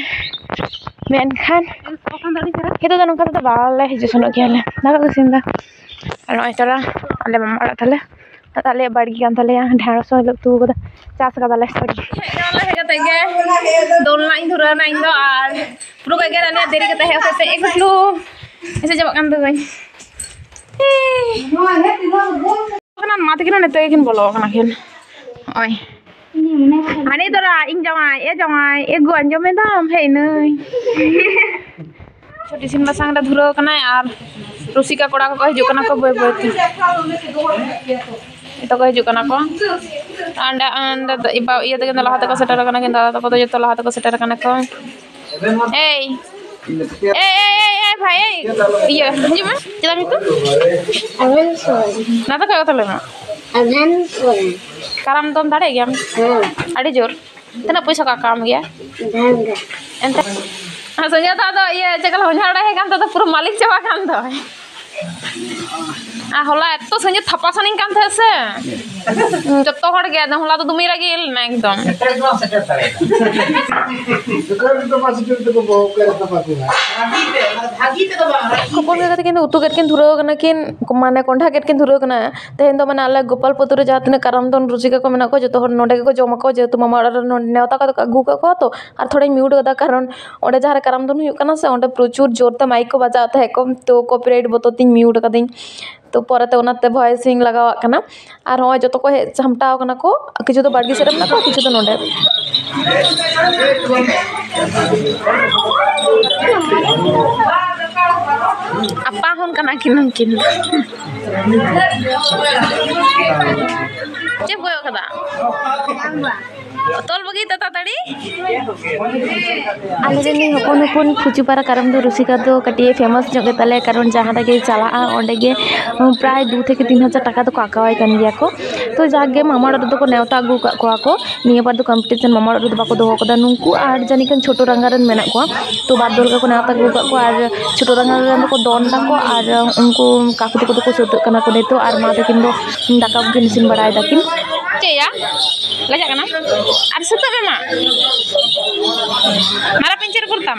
ᱢᱮᱱᱠᱷᱟᱱ ᱱᱤᱛᱚᱜ ᱫᱚ ᱱᱚᱝᱠᱟ ᱛᱮᱫᱚ ᱵᱟᱞᱮ ᱦᱤᱡᱩᱜ ᱥᱮᱱᱚᱜ ᱜᱮᱭᱟᱞᱮ, ᱫᱟᱠᱟ ᱠᱚ ᱤᱥᱤᱱ ᱮᱫᱟ᱾ ᱟᱨ ᱱᱚᱜᱼᱚᱭ ᱪᱚᱞᱚ ᱟᱞᱮ ᱢᱟᱢᱟ ᱚᱲᱟᱜ ᱛᱟᱞᱮ, ᱟᱞᱮᱭᱟᱜ ᱵᱟᱲᱜᱮ ᱠᱟᱱ ᱛᱟᱞᱮᱭᱟ, ᱰᱷᱮᱸᱲᱚᱥ ᱦᱚᱸᱞᱮ ᱩᱛᱩ ᱠᱟᱫᱟ, ᱪᱟᱥ ᱠᱟᱫᱟᱞᱮ, ᱥᱚᱨᱤ᱾ ᱦᱮᱡ ᱱᱟᱞᱮ, ᱦᱮᱡ ᱠᱟᱛᱮ ᱜᱮ ᱫᱚᱞ ᱨᱮᱱᱟᱜ ᱤᱧ ᱫᱷᱩᱨᱟᱹᱣ ᱮᱱᱟ ᱤᱧ ᱫᱚ, ᱟᱨ ᱯᱩᱨᱟᱹ ᱠᱚ ᱮᱜᱮᱨᱟ ᱱᱤᱭᱟᱹ ᱫᱮᱨᱤ ᱠᱟᱛᱮ ᱦᱮᱡ ᱦᱚᱛᱮᱡ ᱛᱮ᱾ ᱮ ᱜᱩᱰᱞᱩ, ᱮᱥᱮ ᱪᱟᱵᱟᱜ ᱠᱟᱱ ᱫᱚ ᱵᱟᱹᱧ᱾ ᱠᱟᱱᱟ ᱢᱟ ᱛᱟᱹᱠᱤᱱ ᱦᱚᱸ ᱱᱤᱛᱚᱜ ᱜᱮᱠᱤᱱ ᱵᱚᱞᱚ ᱟᱠᱟᱱᱟ ᱠᱤᱱ᱾ ᱱᱚᱜᱼᱚᱭ᱾ ᱦᱟᱱᱮ ᱫᱚᱨᱟ, ᱤᱧ ᱡᱟᱶᱟᱭ, ᱮ ᱡᱟᱶᱟᱭ, ᱮ ᱜᱳ, ᱟᱸᱡᱚᱢ ᱮᱫᱟᱢ? ᱦᱮᱡ ᱮᱱᱟᱹᱧ᱾ ᱪᱷᱩᱴᱤ ᱤᱥᱤᱱ ᱵᱟᱥᱟᱝ ᱨᱮ ᱫᱷᱩᱨᱟᱹᱣ ᱠᱟᱱᱟᱭ ᱟᱨ ᱨᱩᱥᱤᱠᱟ ᱠᱚᱲᱟ ᱠᱚᱠᱚ ᱦᱤᱡᱩᱜ ᱠᱟᱱᱟ ᱠᱚ ᱵᱟᱹᱭ ᱵᱟᱹᱭ ᱛᱮ᱾ ᱡᱚᱛᱚ ᱠᱚ ᱦᱤᱡᱩᱜ ᱠᱟᱱᱟ ᱠᱚ᱾ ᱚᱸᱰᱮ, ᱚᱸᱰᱮ ᱫᱚ ᱤᱭᱟᱹ ᱛᱟᱹᱠᱤᱱ ᱫᱚ ᱞᱟᱦᱟ ᱛᱮᱠᱚ ᱥᱮᱴᱮᱨ ᱟᱠᱟᱱᱟ, ᱠᱤᱱᱛᱩ ᱫᱟᱫᱟ ᱛᱟᱠᱚ ᱫᱚ ᱡᱚᱛᱚ ᱞᱟᱦᱟ ᱛᱮᱠᱚ ᱥᱮᱴᱮᱨ ᱟᱠᱟᱱᱟ ᱠᱚ᱾ ᱮᱭ, ᱮᱭ, ᱮᱭ, ᱮᱭ, ᱮᱭ, ᱵᱷᱟᱭ, ᱮᱭ, ᱤᱭᱟᱹ, ᱦᱤᱡᱩᱜ ᱢᱮ᱾ ᱪᱮᱫ ᱛᱟᱢ ᱧᱩᱛᱩᱢ? ᱟᱵᱷᱮᱱ ᱥᱚᱨᱮᱱ᱾ ᱱᱟᱛᱮ ᱠᱷᱚᱡ ᱠᱟᱛᱷᱟ ᱞᱟᱹᱭ ᱢᱮ᱾ ᱟᱵᱷᱮᱱ ᱥᱚᱨᱮᱱ᱾ ᱠᱟᱨᱟᱢ ᱫᱚᱱ ᱫᱟᱲᱮᱭᱟᱜ ᱜᱮᱭᱟᱢ? ᱦᱮᱸ᱾ ᱟᱹᱰᱤ ᱡᱳᱨ᱾ ᱛᱤᱱᱟᱹᱜ ᱯᱚᱭᱥᱟ ᱠᱚ ᱠᱟᱢ ᱜᱮᱭᱟ? ᱰᱷᱮᱨ ᱜᱮ᱾ ᱮᱱᱛᱮ, ᱟᱨ ᱥᱚᱸᱡᱚᱭ ᱫᱟ ᱫᱚ ᱤᱭᱟᱹ ᱪᱮᱫ ᱠᱚ ᱞᱟᱹᱭᱟ, ᱦᱚᱧᱦᱟᱨ ᱮᱲᱮ ᱦᱮᱡ ᱠᱟᱱ ᱛᱮ ᱫᱚ ᱯᱩᱨᱟᱹ ᱢᱟᱹᱞᱤᱠ ᱪᱟᱵᱟ ᱠᱟᱱ ᱫᱚᱭ᱾ ᱟᱨ ᱦᱚᱞᱟ ᱮᱛᱚ ᱥᱟᱺᱜᱤᱧ ᱛᱷᱟᱯᱟ ᱥᱟᱱᱤᱧ ᱠᱟᱱ ᱛᱟᱦᱮᱸᱫ ᱥᱮ᱾ ᱡᱚᱛᱚ ᱦᱚᱲ ᱜᱮ, ᱟᱫᱚ ᱦᱚᱞᱟ ᱫᱚ ᱫᱚᱢᱮᱧ ᱨᱟᱹᱜᱤ ᱞᱮᱱᱟ ᱮᱠᱫᱚᱢ᱾ ᱥᱮᱴᱮᱨ ᱜᱮ ᱵᱟᱢ ᱥᱮᱴᱮᱨ ᱫᱟᱲᱮᱭᱟᱫᱟ᱾ ᱫᱚᱠᱟᱱ ᱨᱮᱫᱚ ᱵᱟᱝ ᱥᱮᱴᱮᱨ ᱛᱮᱠᱚ ᱵᱚᱦᱚᱜ ᱠᱚ ᱮᱨ ᱛᱟᱯᱟ ᱠᱚᱣᱟ᱾ ᱵᱷᱟᱹᱜᱤ ᱛᱮ, ᱢᱟᱱᱮ ᱵᱷᱟᱹᱜᱤ ᱛᱮᱫᱚ ᱵᱟᱝ, ᱨᱟᱹᱜᱤ ᱠᱷᱚᱯᱚᱨ ᱛᱮ᱾ ᱜᱮ ᱠᱟᱛᱮ ᱠᱤᱱ ᱩᱛᱩ ᱜᱮᱫ ᱠᱤᱱ ᱫᱷᱩᱨᱟᱹᱣ ᱠᱟᱱᱟ ᱠᱤᱱ, ᱢᱟᱱᱮ ᱠᱚᱸᱰᱷᱟ ᱜᱮᱫ ᱠᱤᱱ ᱫᱷᱩᱨᱟᱹᱣ ᱠᱟᱱᱟ᱾ ᱛᱮᱦᱮᱧ ᱫᱚ ᱢᱟᱱᱮ ᱟᱞᱮ ᱜᱳᱯᱟᱞᱯᱩᱨ ᱨᱮ ᱡᱟᱦᱟᱸ ᱛᱤᱱᱟᱹᱜ ᱠᱟᱨᱟᱢ ᱫᱚᱱ ᱨᱩᱥᱤᱠᱟ ᱠᱚ ᱢᱮᱱᱟᱜ ᱠᱚᱣᱟ, ᱡᱚᱛᱚ ᱦᱚᱲ ᱱᱚᱸᱰᱮ ᱜᱮᱠᱚ ᱡᱚᱢ ᱟᱠᱚ, ᱡᱮᱦᱮᱛᱩ ᱢᱟᱢᱟ ᱚᱲᱟᱜ ᱨᱮ ᱱᱚ-, ᱱᱮᱣᱛᱟ ᱠᱟᱛᱮ ᱠᱚ ᱟᱹᱜᱩ ᱟᱠᱟᱫ ᱠᱚᱣᱟ ᱛᱚ᱾ ᱟᱨ ᱛᱷᱚᱲᱟᱧ ᱢᱤᱭᱩᱴ ᱠᱟᱫᱟ, ᱠᱟᱨᱚᱱ ᱚᱸᱰᱮ ᱡᱟᱦᱟᱸ ᱨᱮ ᱠᱟᱨᱟᱢ ᱫᱚᱱ ᱦᱩᱭᱩᱜ ᱠᱟᱱᱟ ᱥᱮ, ᱚᱸᱰᱮ ᱯᱨᱚᱪᱩᱨ ᱡᱳᱨ ᱛᱮ ᱢᱟᱭᱤᱠ ᱠᱚ ᱵᱟᱡᱟᱣ ᱛᱟᱦᱮᱸ ᱠᱚ, ᱛᱚ ᱠᱚᱯᱤᱨᱟᱭᱤᱴ ᱵᱚᱛᱚᱨ ᱛᱤᱧ ᱢᱤᱭᱩᱴ ᱠᱟᱫᱟᱹᱧ᱾ ᱛᱚ ᱯᱚᱨᱮᱛᱮ ᱚᱱᱟᱛᱮ ᱵᱷᱚᱭᱮᱥ ᱤᱧ ᱞᱟᱜᱟᱣᱟᱜ ᱠᱟᱱᱟ᱾ ᱟᱨ ᱦᱚᱸᱜᱼᱚᱭ ᱡᱚᱛᱚ ᱠᱚ ᱦᱮᱡ ᱥᱟᱢᱴᱟᱣ ᱠᱟᱱᱟ ᱠᱚ, ᱠᱤᱪᱷᱩ ᱫᱚ ᱵᱟᱲᱜᱮ ᱥᱮᱫ ᱨᱮ ᱢᱮᱱᱟᱜ ᱠᱚᱣᱟ, ᱠᱤᱪᱷᱩ ᱫᱚ ᱱᱚᱸᱰᱮ᱾ ᱟᱯᱟ ᱦᱚᱱ ᱠᱟᱱᱟ ᱠᱤᱱ ᱩᱱᱠᱤᱱ᱾ ᱪᱮᱫ ᱮᱢ ᱠᱚᱭᱚᱜ ᱠᱟᱫᱟ? ᱛᱚᱞ ᱵᱟᱹᱜᱤ ᱛᱟᱲᱟᱛᱟᱲᱤ᱾ ᱟᱞᱮ ᱨᱮᱱ ᱦᱚᱯᱚᱱ ᱦᱚᱯᱚᱱ ᱯᱷᱩᱪᱩᱯᱟᱨᱟ ᱠᱟᱨᱟᱢ ᱫᱚ ᱨᱩᱥᱤᱠᱟ ᱫᱚ ᱠᱟᱹᱴᱤᱡ ᱮ ᱯᱷᱮᱢᱟᱥ ᱧᱚᱜ ᱜᱮᱛᱟᱞᱮᱭᱟ, ᱠᱟᱨᱚᱱ ᱡᱟᱦᱟᱸ ᱨᱮᱜᱮᱭ ᱪᱟᱞᱟᱜᱼᱟ ᱚᱸᱰᱮ ᱜᱮ ᱯᱨᱟᱭ ᱫᱩ ᱛᱷᱮᱠᱮ ᱛᱤᱱ ᱦᱟᱡᱟᱨ ᱴᱟᱠᱟ ᱫᱚᱠᱚ ᱟᱸᱠᱟᱣᱟᱭ ᱠᱟᱱ ᱜᱮᱭᱟ ᱠᱚ᱾ ᱛᱚ ᱡᱟᱠ ᱜᱮ, ᱢᱟᱢᱟ ᱚᱲᱟᱜ ᱨᱮᱫᱚ ᱠᱚ ᱱᱮᱣᱛᱟ ᱟᱹᱜᱩ ᱟᱠᱟᱫ ᱠᱚᱣᱟ ᱠᱚ, ᱱᱤᱭᱟᱹ ᱵᱟᱨ ᱫᱚ ᱠᱚᱢᱯᱤᱴᱤᱥᱚᱱ ᱢᱟᱢᱟ ᱚᱲᱟᱜ ᱨᱮᱫᱚ ᱵᱟᱠᱚ ᱫᱚᱦᱚ ᱠᱟᱫᱟ᱾ ᱱᱩᱠᱩ ᱟᱨ ᱡᱟᱹᱱᱤᱡ ᱠᱷᱟᱱ ᱪᱷᱳᱴᱳ ᱨᱟᱝᱜᱟ ᱨᱮᱱ ᱢᱮᱱᱟᱜ ᱠᱚᱣᱟ, ᱛᱚ ᱵᱟᱨ ᱫᱚᱞ ᱜᱮᱠᱚ ᱱᱮᱣᱛᱟ ᱟᱹᱜᱩ ᱟᱠᱟᱫ ᱠᱚᱣᱟ᱾ ᱟᱨ ᱪᱷᱳᱴᱳ ᱨᱟᱝᱜᱟ ᱨᱮᱱ ᱫᱚᱠᱚ ᱫᱚᱱ ᱫᱟᱠᱚ, ᱟᱨ ᱩᱱᱠᱩ ᱠᱟᱠᱩ ᱛᱟᱠᱚ ᱫᱚᱠᱚ ᱥᱟᱹᱛᱟᱹᱜ ᱠᱟᱱᱟ ᱠᱚ ᱱᱤᱛᱚᱜ, ᱟᱨ ᱢᱟ ᱛᱟᱹᱠᱤᱱ ᱫᱚ ᱫᱟᱠᱟ ᱠᱚᱠᱤᱱ ᱤᱥᱤᱱ ᱵᱟᱲᱟᱭ ᱫᱟᱠᱤᱱ᱾ ᱪᱮᱫ ᱭᱟ? ᱞᱟᱡᱟᱜ ᱠᱟᱱᱟᱢ? ᱟᱨ ᱥᱩᱛᱟᱹᱜ ᱢᱮ ᱢᱟ᱾ ᱢᱟᱨᱟ ᱯᱤᱧᱪᱟᱹᱨ ᱩᱠᱩᱨ ᱛᱟᱢ?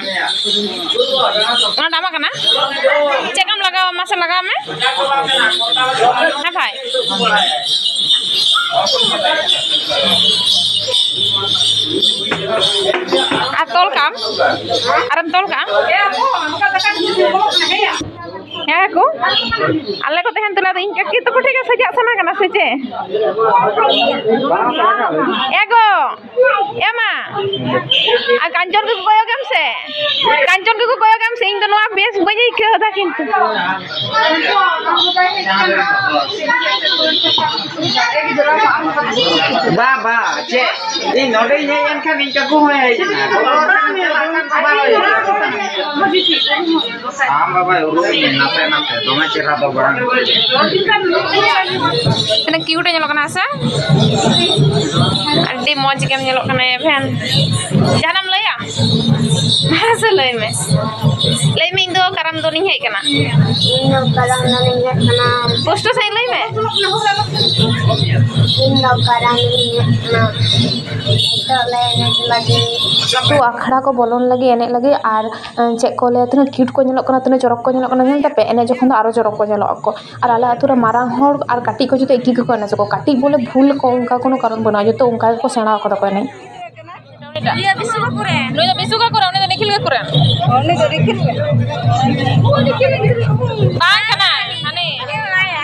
ᱚᱱᱟ ᱫᱚ ᱟᱢᱟᱜ ᱠᱟᱱᱟ? ᱪᱮᱫ ᱠᱟᱢ ᱞᱟᱜᱟᱣᱟ? ᱢᱟᱥᱮ ᱞᱟᱜᱟᱣ ᱢᱮ᱾ ᱦᱮᱸ ᱵᱷᱟᱭ᱾ ᱟᱨ ᱛᱚᱞ ᱠᱟᱜ ᱟᱢ? ᱟᱨᱮᱢ ᱛᱚᱞ ᱠᱟᱜ ᱟᱢ? ᱦᱮᱸ ᱠᱚ, ᱟᱞᱮ ᱠᱚ ᱛᱟᱦᱮᱱ ᱛᱩᱞᱟ ᱫᱚ ᱤᱧ ᱠᱟᱹᱠᱤ ᱛᱟᱠᱚ ᱴᱷᱮᱱ ᱜᱮ ᱥᱟᱡᱟᱜ ᱥᱟᱱᱟ ᱠᱟᱱᱟ ᱥᱮ ᱪᱮᱫ? ᱮ ᱜᱚ, ᱮ ᱢᱟ, ᱟᱨ ᱠᱟᱧᱪᱚᱱ ᱜᱮᱠᱚ ᱠᱚᱭᱚᱜ ᱮᱢ ᱥᱮ, ᱠᱟᱧᱪᱚᱱ ᱜᱮᱠᱚ ᱠᱚᱭᱚᱜ ᱮᱢ ᱥᱮ, ᱤᱧ ᱫᱚ ᱱᱚᱣᱟ ᱵᱮᱥ ᱵᱟᱹᱧ ᱟᱹᱭᱠᱟᱹᱣ ᱮᱫᱟ ᱠᱤᱱᱛᱩ᱾ ᱵᱟ, ᱵᱟ, ᱪᱮᱫ? ᱤᱧ ᱱᱚᱰᱮᱧ ᱦᱮᱡ ᱮᱱ ᱠᱷᱟᱱ ᱤᱧ ᱠᱟᱠᱩ ᱦᱚᱸᱭ ᱦᱮᱡ ᱮᱱᱟ᱾ ᱟᱢ ᱵᱟᱵᱟᱭ ᱩᱨᱩᱢ ᱢᱮ ᱱᱟᱥᱮ ᱱᱟᱥᱮ, ᱫᱚᱢᱮ ᱪᱮᱦᱨᱟ ᱫᱚ ᱵᱟᱝ᱾ ᱛᱤᱱᱟᱹᱜ ᱠᱤᱭᱩᱴ ᱮ ᱧᱮᱞᱚᱜ ᱠᱟᱱᱟ ᱥᱮ? ᱟᱹᱰᱤ ᱢᱚᱡᱽ ᱜᱮᱢ ᱧᱮᱞᱚᱜ ᱠᱟᱱᱟ ᱮᱵᱷᱮᱱ᱾ ᱡᱟᱦᱟᱱᱟᱜ ᱮᱢ ᱞᱟᱹᱭᱟ? ᱞᱟᱹᱭ ᱢᱮ, ᱞᱟᱹᱭ ᱢᱮ, ᱤᱧ ᱫᱚ ᱠᱟᱨᱟᱢ ᱫᱚᱱᱤᱧ ᱦᱮᱡ ᱠᱟᱱᱟ᱾ ᱤᱧ ᱫᱚ ᱠᱟᱨᱟᱢ ᱫᱚᱱᱤᱧ ᱦᱮᱡ ᱠᱟᱱᱟ᱾ ᱯᱩᱥᱴᱟᱹ ᱥᱟᱺᱦᱤᱡ ᱞᱟᱹᱭ ᱢᱮ᱾ ᱤᱧ ᱫᱚ ᱠᱟᱨᱟᱢ ᱫᱚᱱᱤᱧ ᱦᱮᱡ ᱠᱟᱱᱟ᱾ ᱱᱤᱛᱚᱜ ᱞᱮ ᱮᱱᱮᱡ ᱞᱟᱹᱜᱤᱫ᱾ ᱛᱚ, ᱟᱠᱷᱲᱟ ᱠᱚ ᱵᱚᱞᱚᱱ ᱞᱟᱹᱜᱤᱫ, ᱮᱱᱮᱡ ᱞᱟᱹᱜᱤᱫ, ᱟᱨ, ᱮᱸ, ᱪᱮᱫ ᱠᱚ ᱞᱟᱹᱭᱟ, ᱛᱤᱱᱟᱹᱜ cute ᱠᱚ ᱧᱮᱞᱚᱜ ᱠᱟᱱᱟ, ᱛᱤᱱᱟᱹᱜ ᱪᱚᱨᱚᱠ ᱠᱚ ᱧᱮᱞᱚᱜ ᱠᱟᱱᱟ, ᱧᱮᱞ ᱛᱟᱯᱮ, ᱮᱱᱮᱡ ᱡᱚᱠᱷᱚᱱ ᱫᱚ ᱟᱨᱚ ᱪᱚᱨᱚᱠ ᱠᱚ ᱧᱮᱞᱚᱜ ᱟᱠᱚ᱾ ᱟᱨ ᱟᱞᱮ ᱟᱹᱛᱩ ᱨᱮ ᱢᱟᱨᱟᱝ ᱦᱚᱲ ᱟᱨ ᱠᱟᱹᱴᱤᱡ ᱠᱚ ᱡᱚᱛᱚ ᱮᱠᱤ ᱜᱮᱠᱚ ᱮᱱᱮᱡ ᱟᱠᱚ᱾ ᱠᱟᱹᱴᱤᱡ ᱵᱚᱞᱮ ᱵᱷᱩᱞ ᱠᱚ, ᱚᱱᱠᱟ ᱠᱳᱱᱳ ᱠᱟᱨᱚᱱ ᱵᱟᱹᱱᱩᱜᱼᱟ, ᱡᱚᱛᱚ ᱚᱱᱠᱟ ᱜᱮᱠᱚ ᱥᱮᱬᱟ ᱟᱠᱟᱫᱟ ᱠᱚ ᱮᱱᱮᱡ᱾ ᱱᱩᱭ ᱫᱚ ᱵᱤᱥᱩ ᱜᱟᱹᱠᱷᱩᱲ ᱨᱮᱱ᱾ ᱱᱩᱭ ᱫᱚ ᱵᱤᱥᱩ ᱜᱟᱹᱠᱷᱩᱲ ᱨᱮᱱ, ᱩᱱᱤ ᱫᱚ ᱱᱤᱠᱷᱤᱞ ᱜᱟᱹᱠᱷᱩᱲ ᱨᱮᱱ᱾ ᱩᱱᱤ ᱫᱚ ᱱᱤᱠᱷᱤᱞ ᱜᱟᱹᱠᱷᱩᱲ᱾ ᱵᱟᱝ ᱠᱟᱱᱟᱭ, ᱦᱟᱹᱱᱤ᱾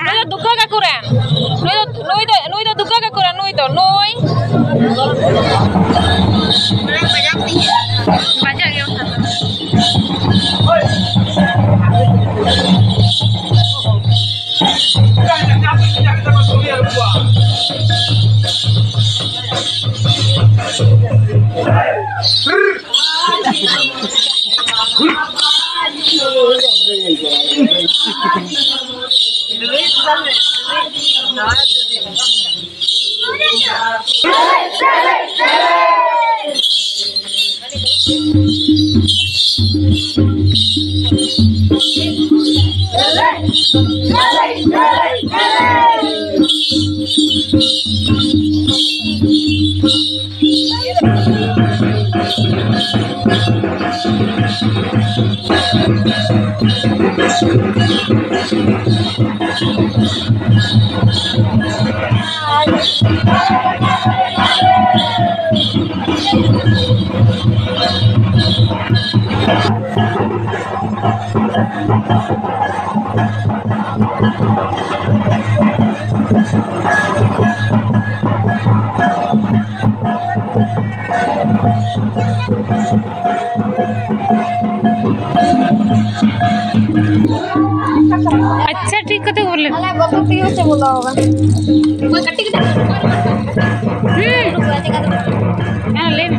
ᱱᱩᱭ ᱫᱚ ᱫᱩᱨᱜᱟ ᱜᱟᱹᱠᱷᱩᱲ ᱨᱮᱱ᱾ ᱱᱩᱭ ᱫᱚ, ᱱᱩᱭ ᱫᱚ, ᱱᱩᱭ ᱫᱚ ᱫᱩᱨᱜᱟ ᱜᱟᱹᱠᱷᱩᱲ ᱨᱮᱱ, ᱱᱩᱭ ᱫᱚ, ᱱᱩᱭ᱾ ᱵᱟᱡᱟᱜ ᱜᱮ ᱵᱟᱠᱷᱟᱱ ᱫᱚ᱾ ᱟᱪᱪᱷᱟ, ᱴᱷᱤᱠ ᱠᱟᱛᱮ ᱵᱚᱞᱮ᱾ ᱟᱞᱮ ᱵᱚᱛᱚᱨ ᱛᱮᱜᱮ ᱥᱮ ᱵᱚᱞᱚ ᱟᱠᱟᱱᱟ᱾ ᱚᱠᱚᱭ ᱠᱟᱹᱴᱤᱡ ᱜᱤᱫᱽᱨᱟᱹ? ᱦᱩᱸ᱾ ᱦᱮᱸ, ᱞᱟᱹᱭ ᱢᱮ᱾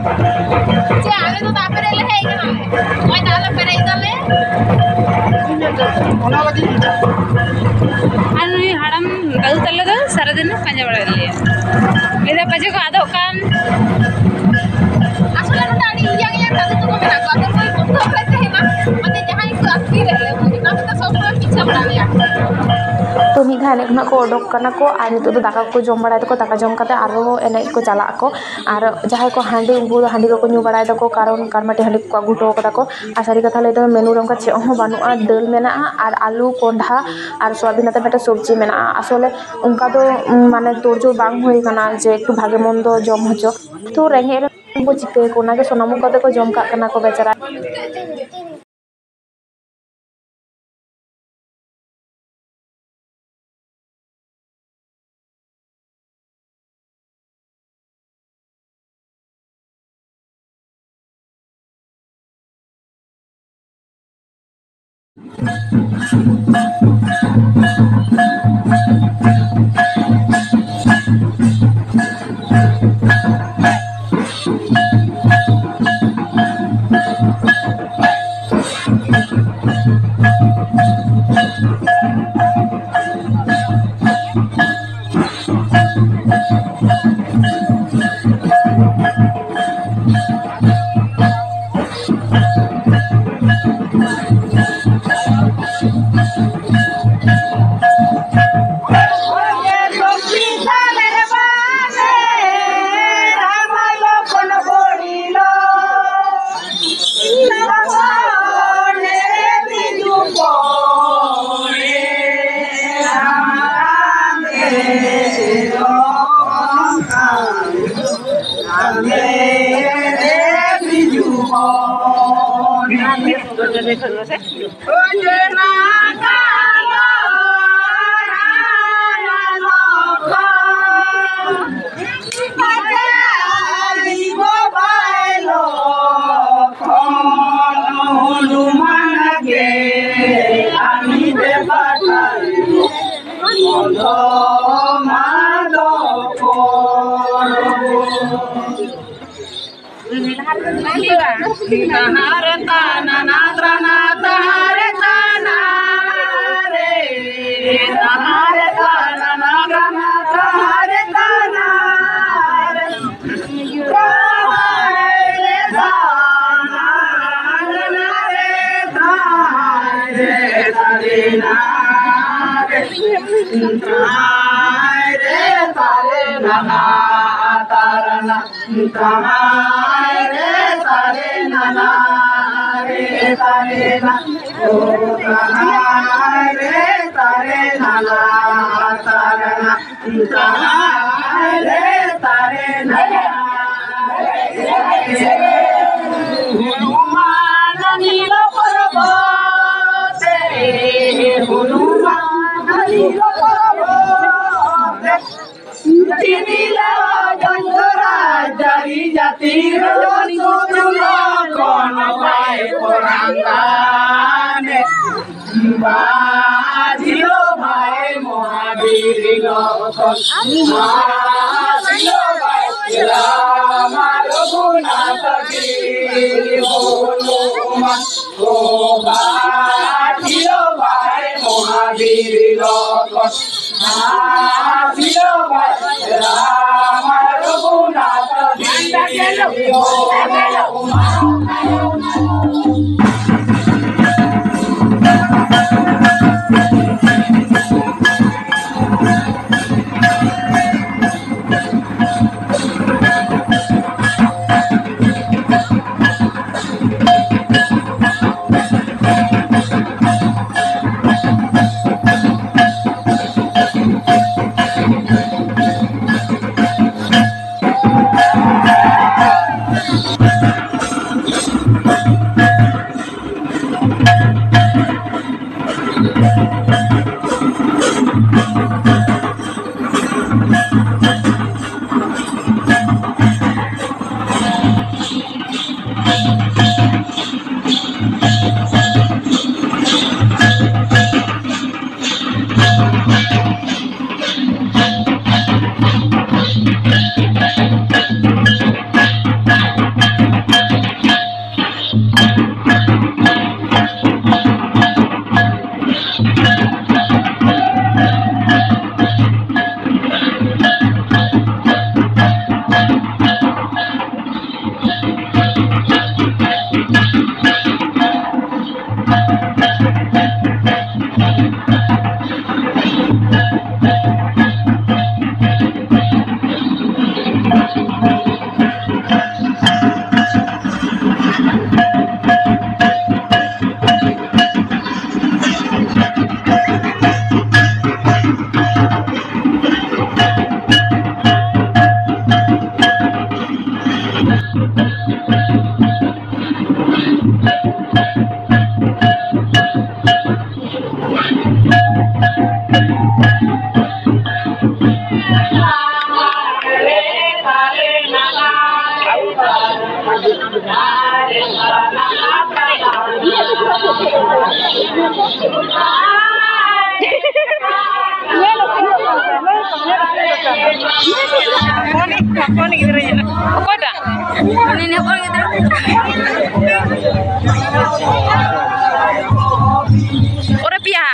ᱪᱮ, ᱟᱞᱮ ᱫᱚ ᱫᱟᱜ ᱯᱮᱨᱮᱡ ᱞᱮ ᱦᱮᱡ ᱠᱟᱱᱟ᱾ ᱱᱚᱜᱼᱚᱭ ᱫᱟᱜ ᱞᱮ ᱯᱮᱨᱮᱡ ᱫᱟᱞᱮ᱾ ᱟᱨ ᱱᱩᱭ ᱦᱟᱲᱟᱢ ᱫᱟᱫᱩ ᱛᱟᱞᱮ ᱫᱚ ᱥᱟᱨᱟᱫᱤᱱ ᱯᱟᱸᱡᱟ ᱵᱟᱲᱟᱭᱮᱫ ᱞᱮᱭᱟ᱾ ᱞᱟᱹᱭᱫᱟ ᱯᱟᱪᱮ ᱠᱚ ᱟᱫᱚᱜ ᱠᱟᱱ᱾ ᱟᱥᱚᱞᱮ ᱱᱚᱰᱮ ᱟᱹᱰᱤ ᱤᱭᱟᱝ ᱤᱭᱟᱝ ᱫᱟᱫᱩ ᱛᱟᱠᱚ ᱢᱮᱱᱟᱜ ᱠᱚᱣᱟ, ᱟᱫᱚ ᱚᱠᱚᱭ ᱵᱚᱱᱫᱚ? ᱡᱟᱦᱟᱸ ᱮᱱᱮᱡ ᱠᱷᱚᱱᱟᱜ ᱠᱚ ᱚᱰᱚᱠ ᱠᱟᱱᱟ ᱠᱚ ᱟᱨ ᱱᱤᱛᱚᱜ ᱫᱚ ᱫᱟᱠᱟ ᱠᱚᱠᱚ ᱡᱚᱢ ᱵᱟᱲᱟᱭ ᱫᱟᱠᱚ, ᱫᱟᱠᱟ ᱡᱚᱢ ᱠᱟᱛᱮ ᱟᱨᱦᱚᱸ ᱮᱱᱮᱡ ᱠᱚ ᱪᱟᱞᱟᱜ ᱟᱠᱚ᱾ ᱟᱨ ᱡᱟᱦᱟᱸᱭ ᱠᱚ ᱦᱟᱺᱰᱤ, ᱩᱱᱠᱩ ᱫᱚ ᱦᱟᱺᱰᱤ ᱠᱚᱠᱚ ᱧᱩ ᱵᱟᱲᱟᱭ ᱫᱟᱠᱚ, ᱠᱟᱨᱚᱱ ᱠᱟᱨᱢᱟᱴᱤ ᱦᱟᱺᱰᱤ ᱠᱚᱠᱚ ᱟᱹᱜᱩ ᱦᱚᱴᱚ ᱠᱟᱫᱟ ᱠᱚ᱾ ᱟᱨ ᱥᱟᱹᱨᱤ ᱠᱟᱛᱷᱟ ᱞᱟᱹᱭ ᱛᱮᱫᱚ, ᱢᱮᱱᱩ ᱨᱮ ᱚᱱᱠᱟ ᱪᱮᱫ ᱦᱚᱸ ᱵᱟᱹᱱᱩᱜᱼᱟ, ᱫᱟᱹᱞ ᱢᱮᱱᱟᱜᱼᱟ ᱟᱨ ᱟᱹᱞᱩ, ᱠᱚᱸᱰᱷᱟ ᱟᱨ ᱥᱚᱣᱟᱵᱤᱱ ᱟᱛᱮ ᱢᱤᱫᱴᱮᱱ ᱥᱚᱵᱽᱡᱤ ᱢᱮᱱᱟᱜᱼᱟ᱾ ᱟᱥᱚᱞᱮ ᱚᱱᱠᱟ ᱫᱚ, ᱩᱢ, ᱢᱟᱱᱮ ᱛᱳᱲᱡᱳᱲ ᱵᱟᱝ ᱦᱩᱭ ᱠᱟᱱᱟ ᱡᱮ ᱮᱠᱴᱩ ᱵᱷᱟᱜᱮ ᱢᱚᱱᱫᱚ ᱡᱚᱢ ᱦᱚᱪᱚ᱾ ᱛᱚ ᱨᱮᱸᱜᱮᱡ ᱨᱮ ᱠᱚ ᱪᱤᱠᱟᱹᱭᱟᱠᱚ, ᱚᱱᱟᱜᱮ ᱥᱟᱱᱟᱢ ᱠᱚᱛᱮ ᱠᱚ ᱡᱚᱢ ᱠᱟᱜ ᱠᱟᱱᱟ ᱠᱚ ᱵᱮᱪᱟᱨᱟ᱾ ᱛᱟᱦᱟᱭ ᱨᱮ ᱛᱟᱨᱮ ᱱᱟᱱᱟ ᱛᱟᱨᱟᱱᱟ, ᱛᱟᱦᱟᱭ ᱨᱮ ᱛᱟᱨᱮ ᱱᱟᱱᱟ ᱨᱮ ᱛᱟᱨᱮ ᱱᱟ, ᱳ ᱛᱟᱦᱟᱭ ᱨᱮ ᱛᱟᱨᱮ ᱱᱟᱱᱟ ᱛᱟᱨᱟᱱᱟ, ᱛᱟᱦᱟᱭ ᱨᱮ ᱛᱟᱨᱮ ᱱᱟᱱᱟ᱾ ᱦᱚᱱᱩᱢᱟᱱ ᱱᱤᱞ ᱯᱚᱨᱵᱚᱛ ᱨᱮ, ᱦᱚᱱᱩᱢᱟᱱ ᱱᱤᱞ ᱯᱚᱨᱵᱚᱛ ᱨᱮ, ᱛᱤᱱᱤᱞᱟ ᱡᱚᱱᱛᱚᱨᱟ ᱡᱟᱹᱨᱤ ᱡᱟᱹᱛᱤ ᱨᱚ ᱥᱩᱫᱩ ᱞᱚᱠᱷᱚᱱ ᱵᱟᱭ ᱯᱚᱨᱟᱝ ᱠᱟᱱᱮ᱾ ᱵᱟᱡᱤᱞᱳ ᱵᱟᱭ ᱢᱚᱦᱟᱵᱤᱨ ᱞᱚᱠᱷᱚᱱ, ᱵᱟᱡᱤᱞᱳ ᱵᱟᱭ ᱨᱟᱢᱟ ᱨᱚᱜᱷᱩᱱᱟᱛᱷ ᱜᱤᱨᱤ ᱦᱚᱱᱩᱢᱟᱱ᱾ ᱳ ᱵᱟᱡᱤᱞᱳ ᱵᱟᱭ ᱢᱚᱦᱟᱵᱤᱨ ᱞᱚᱠᱷᱚᱱ᱾ ᱦᱚᱯᱚᱱ, ᱦᱚᱯᱚᱱ ᱜᱤᱫᱽᱨᱟᱹ ᱧᱮᱞᱚᱜ᱾ ᱚᱠᱚᱭᱴᱟᱜ? ᱩᱱᱤ ᱦᱚᱯᱚᱱ ᱜᱤᱫᱽᱨᱟᱹ᱾ ᱯᱚᱨᱮ ᱯᱮᱭᱟ᱾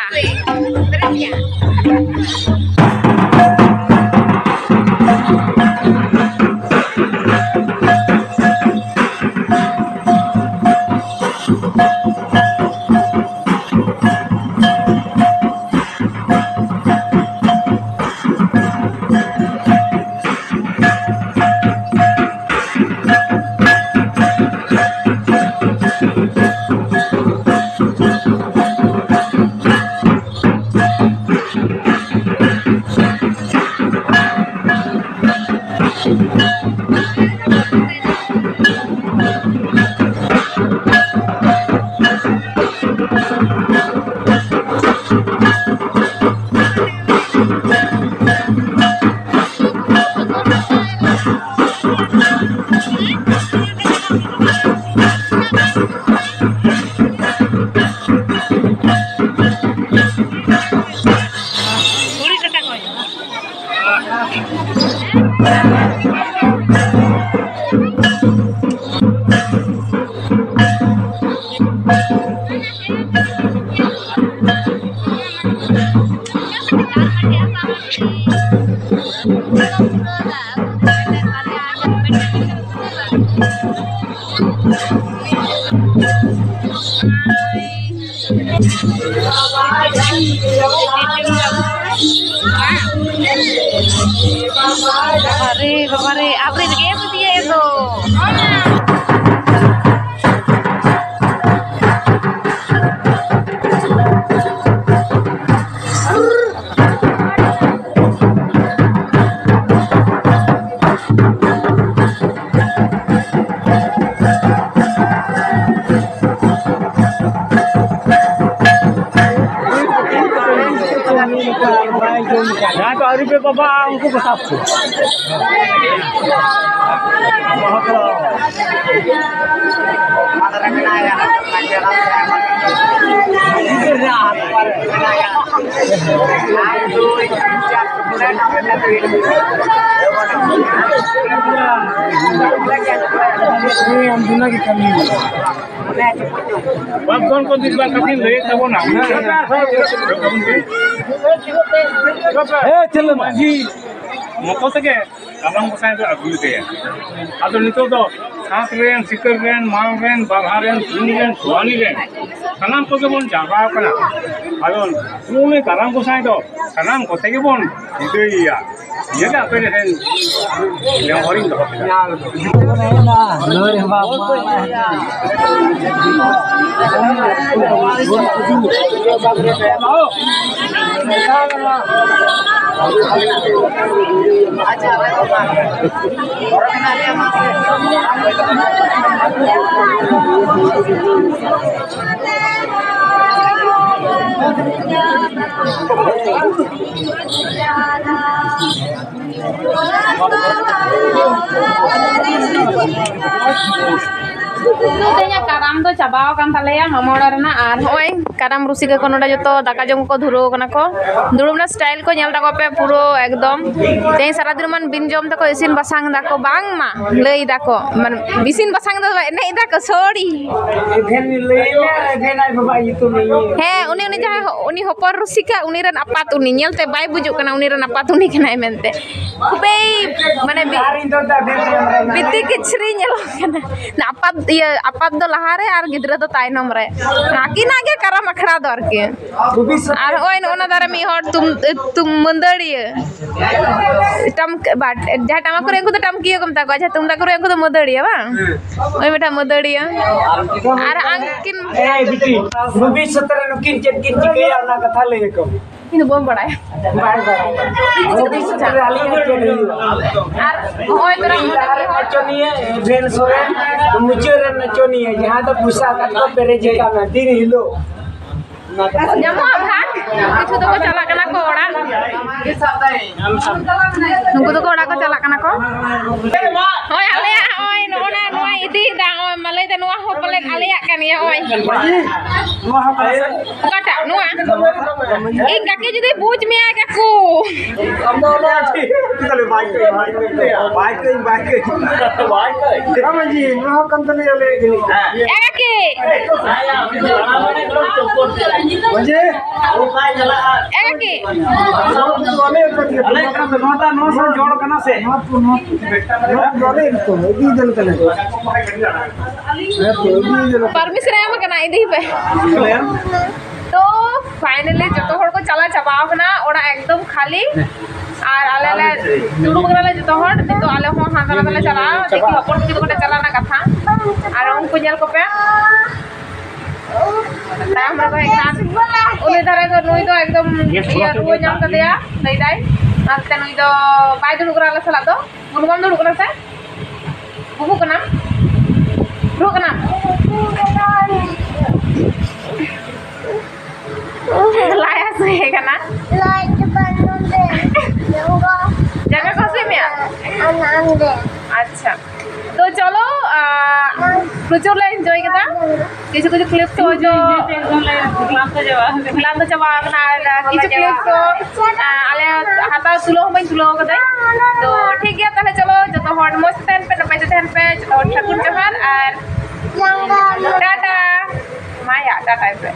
ᱵᱟᱵᱟᱨᱮ, ᱵᱟᱵᱟᱨᱮ, ᱟᱵᱨᱤ ᱨᱮᱜᱮ ᱯᱩᱛᱤᱭᱟ ᱮᱱ ᱫᱚ᱾ ᱡᱟᱦᱟᱸᱭ ᱠᱚ ᱟᱹᱣᱨᱤ ᱯᱮ ᱵᱟᱵᱟᱜᱼᱟ, ᱩᱱᱠᱩ ᱠᱚ ᱥᱟᱵ ᱠᱚ᱾ ᱵᱟᱯᱫᱷᱚᱱ ᱠᱚ ᱫᱤᱠ ᱵᱟᱨ ᱠᱟᱛᱷᱟᱧ ᱞᱟᱹᱭᱮᱫ ᱛᱟᱵᱚᱱᱟ᱾ ᱦᱮᱸ, ᱪᱮᱫ ᱞᱮᱱᱟ? ᱢᱟᱹᱡᱷᱤ ᱢᱚᱛᱚ ᱛᱮᱜᱮ ᱠᱟᱨᱟᱢ ᱜᱚᱸᱥᱟᱭ ᱫᱚ ᱟᱹᱜᱩ ᱞᱮᱫᱮᱭᱟ᱾ ᱟᱫᱚ ᱱᱤᱛᱚᱜ ᱫᱚ ᱥᱟᱸᱛ ᱨᱮᱱ, ᱥᱤᱠᱟᱹᱨ ᱨᱮᱱ, ᱢᱟᱱ ᱨᱮᱱ, ᱵᱟᱨᱦᱟ ᱨᱮᱱ, ᱥᱤᱢ ᱨᱮᱱ, ᱥᱩᱣᱟᱱᱤ ᱨᱮᱱ ᱥᱟᱱᱟᱢ ᱠᱚᱜᱮ ᱵᱚᱱ ᱡᱟᱣᱨᱟ ᱟᱠᱟᱱᱟ᱾ ᱟᱫᱚ ᱩᱱᱤ ᱠᱟᱨᱟᱢ ᱜᱚᱸᱥᱟᱭ ᱫᱚ ᱥᱟᱱᱟᱢ ᱠᱚᱛᱮ ᱜᱮᱵᱚᱱ ᱵᱤᱫᱟᱹᱭᱮᱭᱟ᱾ ᱱᱤᱭᱟᱹ ᱜᱮ ᱟᱯᱮ ᱴᱷᱮᱱ ᱱᱮᱦᱚᱨᱤᱧ ᱫᱚᱦᱚ ᱠᱮᱫᱟ᱾ ᱛᱮᱦᱮᱧᱟᱜ ᱠᱟᱨᱟᱢ ᱫᱚ ᱪᱟᱵᱟᱣ ᱟᱠᱟᱱ ᱛᱟᱞᱮᱭᱟ, ᱢᱟᱢᱟ ᱚᱲᱟᱜ ᱨᱮᱱᱟᱜ᱾ ᱟᱨ ᱦᱚᱸᱜᱼᱚᱭ ᱠᱟᱨᱟᱢ ᱨᱩᱥᱤᱠᱟ ᱠᱚ ᱱᱚᱰᱮ ᱡᱚᱛᱚ ᱫᱟᱠᱟ ᱡᱚᱢ ᱠᱚ ᱫᱷᱩᱨᱟᱹᱣ ᱠᱟᱱᱟ ᱠᱚ᱾ ᱫᱩᱲᱩᱵ ᱨᱮᱱᱟᱜ style ᱠᱚ ᱧᱮᱞ ᱛᱟᱠᱚ ᱯᱮ, ᱯᱩᱨᱟᱹ ᱮᱠᱫᱚᱢ᱾ ᱛᱮᱦᱮᱧ ᱥᱟᱨᱟᱫᱤᱱ ᱢᱟᱱ ᱵᱤᱱ ᱡᱚᱢ ᱛᱮᱠᱚ ᱤᱥᱤᱱ ᱵᱟᱥᱟᱝ ᱫᱟᱠᱚ, ᱵᱟᱝ ᱢᱟ ᱞᱟᱹᱭ ᱫᱟᱠᱚ, ᱢᱟᱱᱮ ᱤᱥᱤᱱ ᱵᱟᱥᱟᱝ ᱫᱚ ᱮᱱᱮᱡ ᱫᱟᱠᱚ, sorry᱾ ᱮᱵᱷᱮᱱ ᱞᱟᱹᱭ ᱢᱮ, ᱮᱵᱷᱮᱱ ᱟᱡ ᱵᱟᱵᱟ ᱧᱩᱛᱩᱢ ᱤᱧ᱾ ᱦᱮᱸ, ᱩᱱᱤ, ᱩᱱᱤ ᱡᱟᱦᱟᱸᱭ ᱦᱚ-, ᱩᱱᱤ ᱦᱚᱯᱚᱱ ᱨᱩᱥᱤᱠᱟ, ᱩᱱᱤ ᱨᱮᱱ ᱟᱯᱟᱛ ᱩᱱᱤ᱾ ᱧᱮᱞᱛᱮ ᱵᱟᱭ ᱵᱩᱡᱩᱜ ᱠᱟᱱᱟ ᱩᱱᱤ ᱨᱮᱱ ᱟᱯᱟᱛ ᱩᱱᱤ ᱠᱟᱱᱟᱭ ᱢᱮᱱᱛᱮ᱾ ᱠᱷᱩᱵᱮᱭ, ᱢᱟᱱᱮ, ᱵᱤ-, ᱟᱨ ᱤᱧ ᱫᱚ ᱫᱟᱫᱟ ᱵᱮᱱ ᱵᱤᱛᱤ ᱠᱤᱪᱷᱨᱤ ᱧᱮᱞᱚᱜ ᱠᱟᱱᱟ᱾ ᱟᱯᱟᱛ, ᱤᱭᱟᱹ, ᱟᱯᱟᱛ ᱫᱚ ᱞᱟᱦᱟ ᱨᱮ ᱟᱨ ᱜᱤᱫᱽᱨᱟᱹ ᱫᱚ ᱛᱟᱭᱱᱚᱢ ᱨᱮ᱾ ᱟᱹᱠᱤᱱᱟᱜ ᱜᱮ ᱠᱟᱨᱟᱢ ᱟᱠᱷᱲᱟ ᱫᱚ ᱟᱨᱠᱤ᱾ ᱟᱨ ᱦᱚᱸᱜᱼᱚᱭ ᱱᱚᱜᱼᱚ ᱱᱟ ᱫᱟᱨᱮ ᱢᱤᱫ ᱦᱚᱲ ᱛᱩᱢ-, ᱛᱩᱢ-, ᱢᱟᱹᱫᱟᱹᱲᱤᱭᱟᱹ᱾ ᱴᱟᱢ-, ᱵᱟᱴ-, ᱡᱟᱦᱟᱸᱭ ᱴᱟᱢᱟᱠ ᱠᱚᱨᱮ ᱩᱱᱠᱩ ᱫᱚ ᱴᱟᱢᱠᱤᱭᱟᱹ ᱠᱚ ᱢᱮᱛᱟ ᱠᱚᱣᱟ, ᱡᱟᱦᱟᱸᱭ ᱛᱩᱢᱫᱟᱜ ᱠᱚᱨᱮ ᱩᱱᱠᱩ ᱫᱚ ᱢᱟᱹᱫᱟᱹᱲᱤᱭᱟᱹ, ᱵᱟᱝ? ᱦᱮᱸ᱾ ᱳᱭ ᱢᱤᱫᱴᱟᱝ ᱢᱟᱹᱫᱟᱹᱲᱤᱭᱟᱹ᱾ ᱟᱨ ᱟᱝᱠᱤᱱ ᱮᱭ ᱵᱤᱴᱤ, ᱵᱷᱚᱵᱤᱥᱥᱚᱛ ᱨᱮ ᱱᱩᱠᱤᱱ ᱪᱮᱫ ᱠᱤᱱ ᱪᱤᱠᱟᱹᱭᱟ, ᱚᱱᱟ ᱠᱟᱛᱷᱟ ᱞᱟᱹᱭ ᱟᱠᱚ ᱢᱮ᱾ ᱤᱧ ᱫᱚ ᱵᱟᱹᱧ ᱵᱟᱲᱟᱭᱟ᱾ ᱵᱟᱭ ᱵᱟᱲᱟᱭᱟ᱾ ᱵᱷᱚᱵᱤᱥᱥᱚᱛ ᱨᱮ ᱟᱞᱮᱭᱟᱜ ᱪᱮᱫ ᱦᱩᱭᱩᱜᱼᱟ? ᱟᱨ ᱱᱚᱜᱼᱚᱭ ᱛᱚᱨᱟ ᱞᱟᱦᱟ ᱨᱮᱱ ᱱᱟᱪᱚᱱᱤᱭᱟᱹ ᱮᱵᱷᱮᱱ ᱥᱚᱨᱮᱱ, ᱢᱩᱪᱟᱹᱫ ᱨᱮᱱ ᱱᱟᱪᱚᱱᱤᱭᱟᱹ ᱡᱟᱦᱟᱸ ᱫᱚ ᱯᱚᱭᱥᱟ ᱟᱠᱟᱫ ᱠᱚ ᱯᱮᱨᱮᱡ ᱟᱠᱟᱱᱟ ᱫᱤᱱ ᱦᱤᱞᱳᱜ᱾ ᱧᱟᱢᱚᱜᱼᱟ ᱵᱷᱟᱜᱽ᱾ ᱠᱤᱪᱷᱩ ᱫᱚᱠᱚ ᱪᱟᱞᱟᱜ ᱠᱟᱱᱟ ᱠᱚ ᱚᱲᱟᱜ᱾ ᱱᱩᱠᱩ ᱫᱚᱠᱚ ᱚᱲᱟᱜ ᱠᱚ ᱪᱟᱞᱟᱜ ᱠᱟᱱᱟ ᱠᱚ᱾ ᱦᱳᱭ, ᱟᱞᱮᱭᱟᱜ ᱦᱚᱸᱜᱼᱚᱭ ᱱᱚᱜᱼᱚ ᱱᱟ ᱱᱚᱣᱟ ᱤᱫᱤᱭᱮᱫᱟ᱾ ᱱᱚᱜᱼᱚᱭ ᱢᱟ ᱞᱟᱹᱭᱫᱟ ᱱᱚᱣᱟ ᱦᱚᱸ ᱯᱟᱞᱮᱫ ᱟᱞᱮᱭᱟᱜ ᱠᱟᱱ ᱜᱮᱭᱟ᱾ ᱦᱳᱭ᱾ ᱱᱚᱣᱟ ᱦᱚᱸ ᱠᱟᱱᱟ ᱥᱮ? ᱚᱠᱟᱴᱟᱜ? ᱱᱚᱣᱟ? ᱤᱧ ᱠᱟᱹᱠᱤ ᱡᱩᱫᱤ ᱵᱩᱡᱽ ᱢᱮᱭᱟᱭ ᱠᱟᱠᱩ᱾ ᱟᱢ ᱫᱚ ᱚᱱᱟ ᱛᱟᱦᱞᱮ ᱵᱟᱭ ᱠᱟᱹᱧ, ᱵᱟᱭ ᱠᱟᱹᱧ, ᱵᱟᱭ ᱠᱟᱹᱧ᱾ ᱵᱟᱭ ᱠᱟᱹᱧ᱾ ᱦᱮᱸ ᱢᱟᱹᱡᱷᱤ, ᱱᱚᱣᱟ ᱦᱚᱸ ᱠᱟᱱ ᱛᱟᱞᱮᱭᱟ ᱟᱞᱮᱭᱟᱜ ᱡᱟᱹᱱᱤᱡ᱾ ᱮ ᱠᱟᱠᱤ᱾ ᱢᱟᱹᱡᱷᱤ᱾ ᱮ ᱠᱟᱠᱤ᱾ ᱱᱚᱣᱟ ᱫᱚ ᱟᱞᱮᱭᱟᱜ ᱠᱟᱱ ᱜᱮᱭᱟ᱾ ᱱᱚᱣᱟ ᱫᱚ, ᱱᱚᱣᱟ ᱫᱚ ᱡᱚᱲ ᱠᱟᱱᱟ ᱥᱮ? ᱱᱚᱣᱟ ᱫᱚ, ᱱᱚᱣᱟ ᱫᱚ, ᱱᱚᱣᱟ ᱫᱚ ᱟᱞᱮᱭᱟᱜ ᱜᱮᱛᱚ, ᱤᱫᱤ ᱤᱫᱤ ᱞᱮᱠᱟ ᱞᱮ᱾ ᱦᱮᱸ ᱛᱚ, ᱤᱫᱤ ᱤᱫᱤ ᱞᱮᱠᱟ᱾ Permission ᱮ ᱮᱢ ᱠᱟᱱᱟ, ᱤᱫᱤ ᱯᱮ᱾ ᱛᱚ finally ᱡᱚᱛᱚ ᱦᱚᱲ ᱠᱚ ᱪᱟᱞᱟᱣ ᱪᱟᱵᱟ ᱟᱠᱟᱱᱟ, ᱚᱲᱟᱜ ᱮᱠᱫᱚᱢ ᱠᱷᱟᱹᱞᱤ᱾ ᱟᱨ ᱟᱞᱮ ᱞᱮ ᱫᱩᱲᱩᱵ ᱠᱟᱱᱟᱞᱮ ᱡᱚᱛᱚ ᱦᱚᱲ᱾ ᱱᱤᱛᱚᱜ ᱟᱞᱮ ᱦᱚᱸ ᱦᱟᱱᱛᱮ ᱱᱟᱛᱮ ᱞᱮ ᱪᱟᱞᱟᱜᱼᱟ, ᱫᱤᱠᱩ ᱦᱚᱯᱚᱱ ᱠᱚ ᱡᱩᱫᱤ ᱠᱚ ᱪᱟᱞᱟᱜ ᱨᱮᱱᱟᱜ ᱠᱟᱛᱷᱟ᱾ ᱟᱨ ᱩᱱᱠᱩ ᱧᱮᱞ ᱠᱚᱯᱮ᱾ ᱛᱟᱭᱚᱢ ᱨᱮᱠᱚ ᱦᱮᱡ ᱠᱟᱱᱟ᱾ ᱩᱱᱤ ᱫᱷᱟᱨᱮ ᱫᱚ, ᱱᱩᱭ ᱫᱚ ᱮᱠᱫᱚᱢ ᱤᱭᱟᱹ ᱨᱩᱣᱟᱹ ᱧᱟᱢ ᱠᱟᱫᱮᱭᱟ, ᱞᱟᱹᱭ ᱫᱟᱭ᱾ ᱚᱱᱟᱛᱮ ᱱᱩᱭ ᱫᱚ ᱵᱟᱭ ᱫᱩᱲᱩᱵ ᱠᱟᱱᱟ ᱟᱞᱮ ᱥᱟᱞᱟᱜ ᱫᱚ᱾ ᱵᱩᱱᱩ, ᱵᱟᱢ ᱫᱩᱲᱩᱵ ᱠᱟᱱᱟ ᱥᱮ? ᱵᱩᱠᱩᱜ ᱠᱟᱱᱟᱢ? ᱨᱩᱣᱟᱹᱜ ᱠᱟᱱᱟᱢ? ᱞᱟᱡ ᱦᱟᱹᱥᱩᱭᱮ ᱠᱟᱱᱟ? ᱞᱟᱡ ᱫᱚ ᱵᱟᱝ ᱱᱚᱰᱮ᱾ ᱡᱟᱸᱜᱟ ᱠᱚ ᱦᱟᱹᱥᱩᱭᱮᱫ ᱢᱮᱭᱟ? ᱟᱪᱪᱷᱟ, ᱛᱚ ᱪᱚᱞᱚ, ᱟᱸ, ᱯᱨᱚᱪᱩᱨ ᱞᱮ enjoy ᱠᱮᱫᱟ᱾ ᱠᱤᱪᱷᱩ ᱠᱤᱪᱷᱩ clips ᱠᱚ ᱦᱚᱭᱛᱳ ᱮᱠᱫᱚᱢ ᱞᱮ ᱠᱞᱟᱱᱛᱚ ᱪᱟᱵᱟ ᱟᱠᱟᱱᱟ᱾ ᱠᱞᱟᱱᱛᱚ ᱪᱟᱵᱟ ᱟᱠᱟᱱᱟ, ᱟᱨ ᱠᱤᱪᱷᱩ clips ᱠᱚ, ᱟᱸ, ᱟᱞᱮ ᱦᱟᱛᱟᱣ ᱛᱩᱞᱟᱹᱣ ᱦᱚᱸ ᱵᱟᱹᱧ ᱛᱩᱞᱟᱹᱣ ᱠᱟᱫᱟ᱾ ᱛᱚ ᱴᱷᱤᱠ ᱜᱮᱭᱟ, ᱛᱟᱦᱞᱮ ᱪᱚᱞᱚ ᱡᱚᱛᱚ ᱦᱚᱲ ᱢᱚᱡᱽ ᱛᱮ ᱛᱟᱦᱮᱱ ᱯᱮ, ᱱᱟᱯᱟᱭ ᱛᱮ ᱛᱟᱦᱮᱱ ᱯᱮ, ᱡᱚᱛᱚ ᱦᱚᱲ ᱥᱟᱹᱜᱩᱱ ᱡᱚᱦᱟᱨ ᱟᱨ ᱴᱟᱴᱟ᱾ ᱢᱟᱭᱟ, ᱴᱟᱴᱟᱭ ᱯᱮ᱾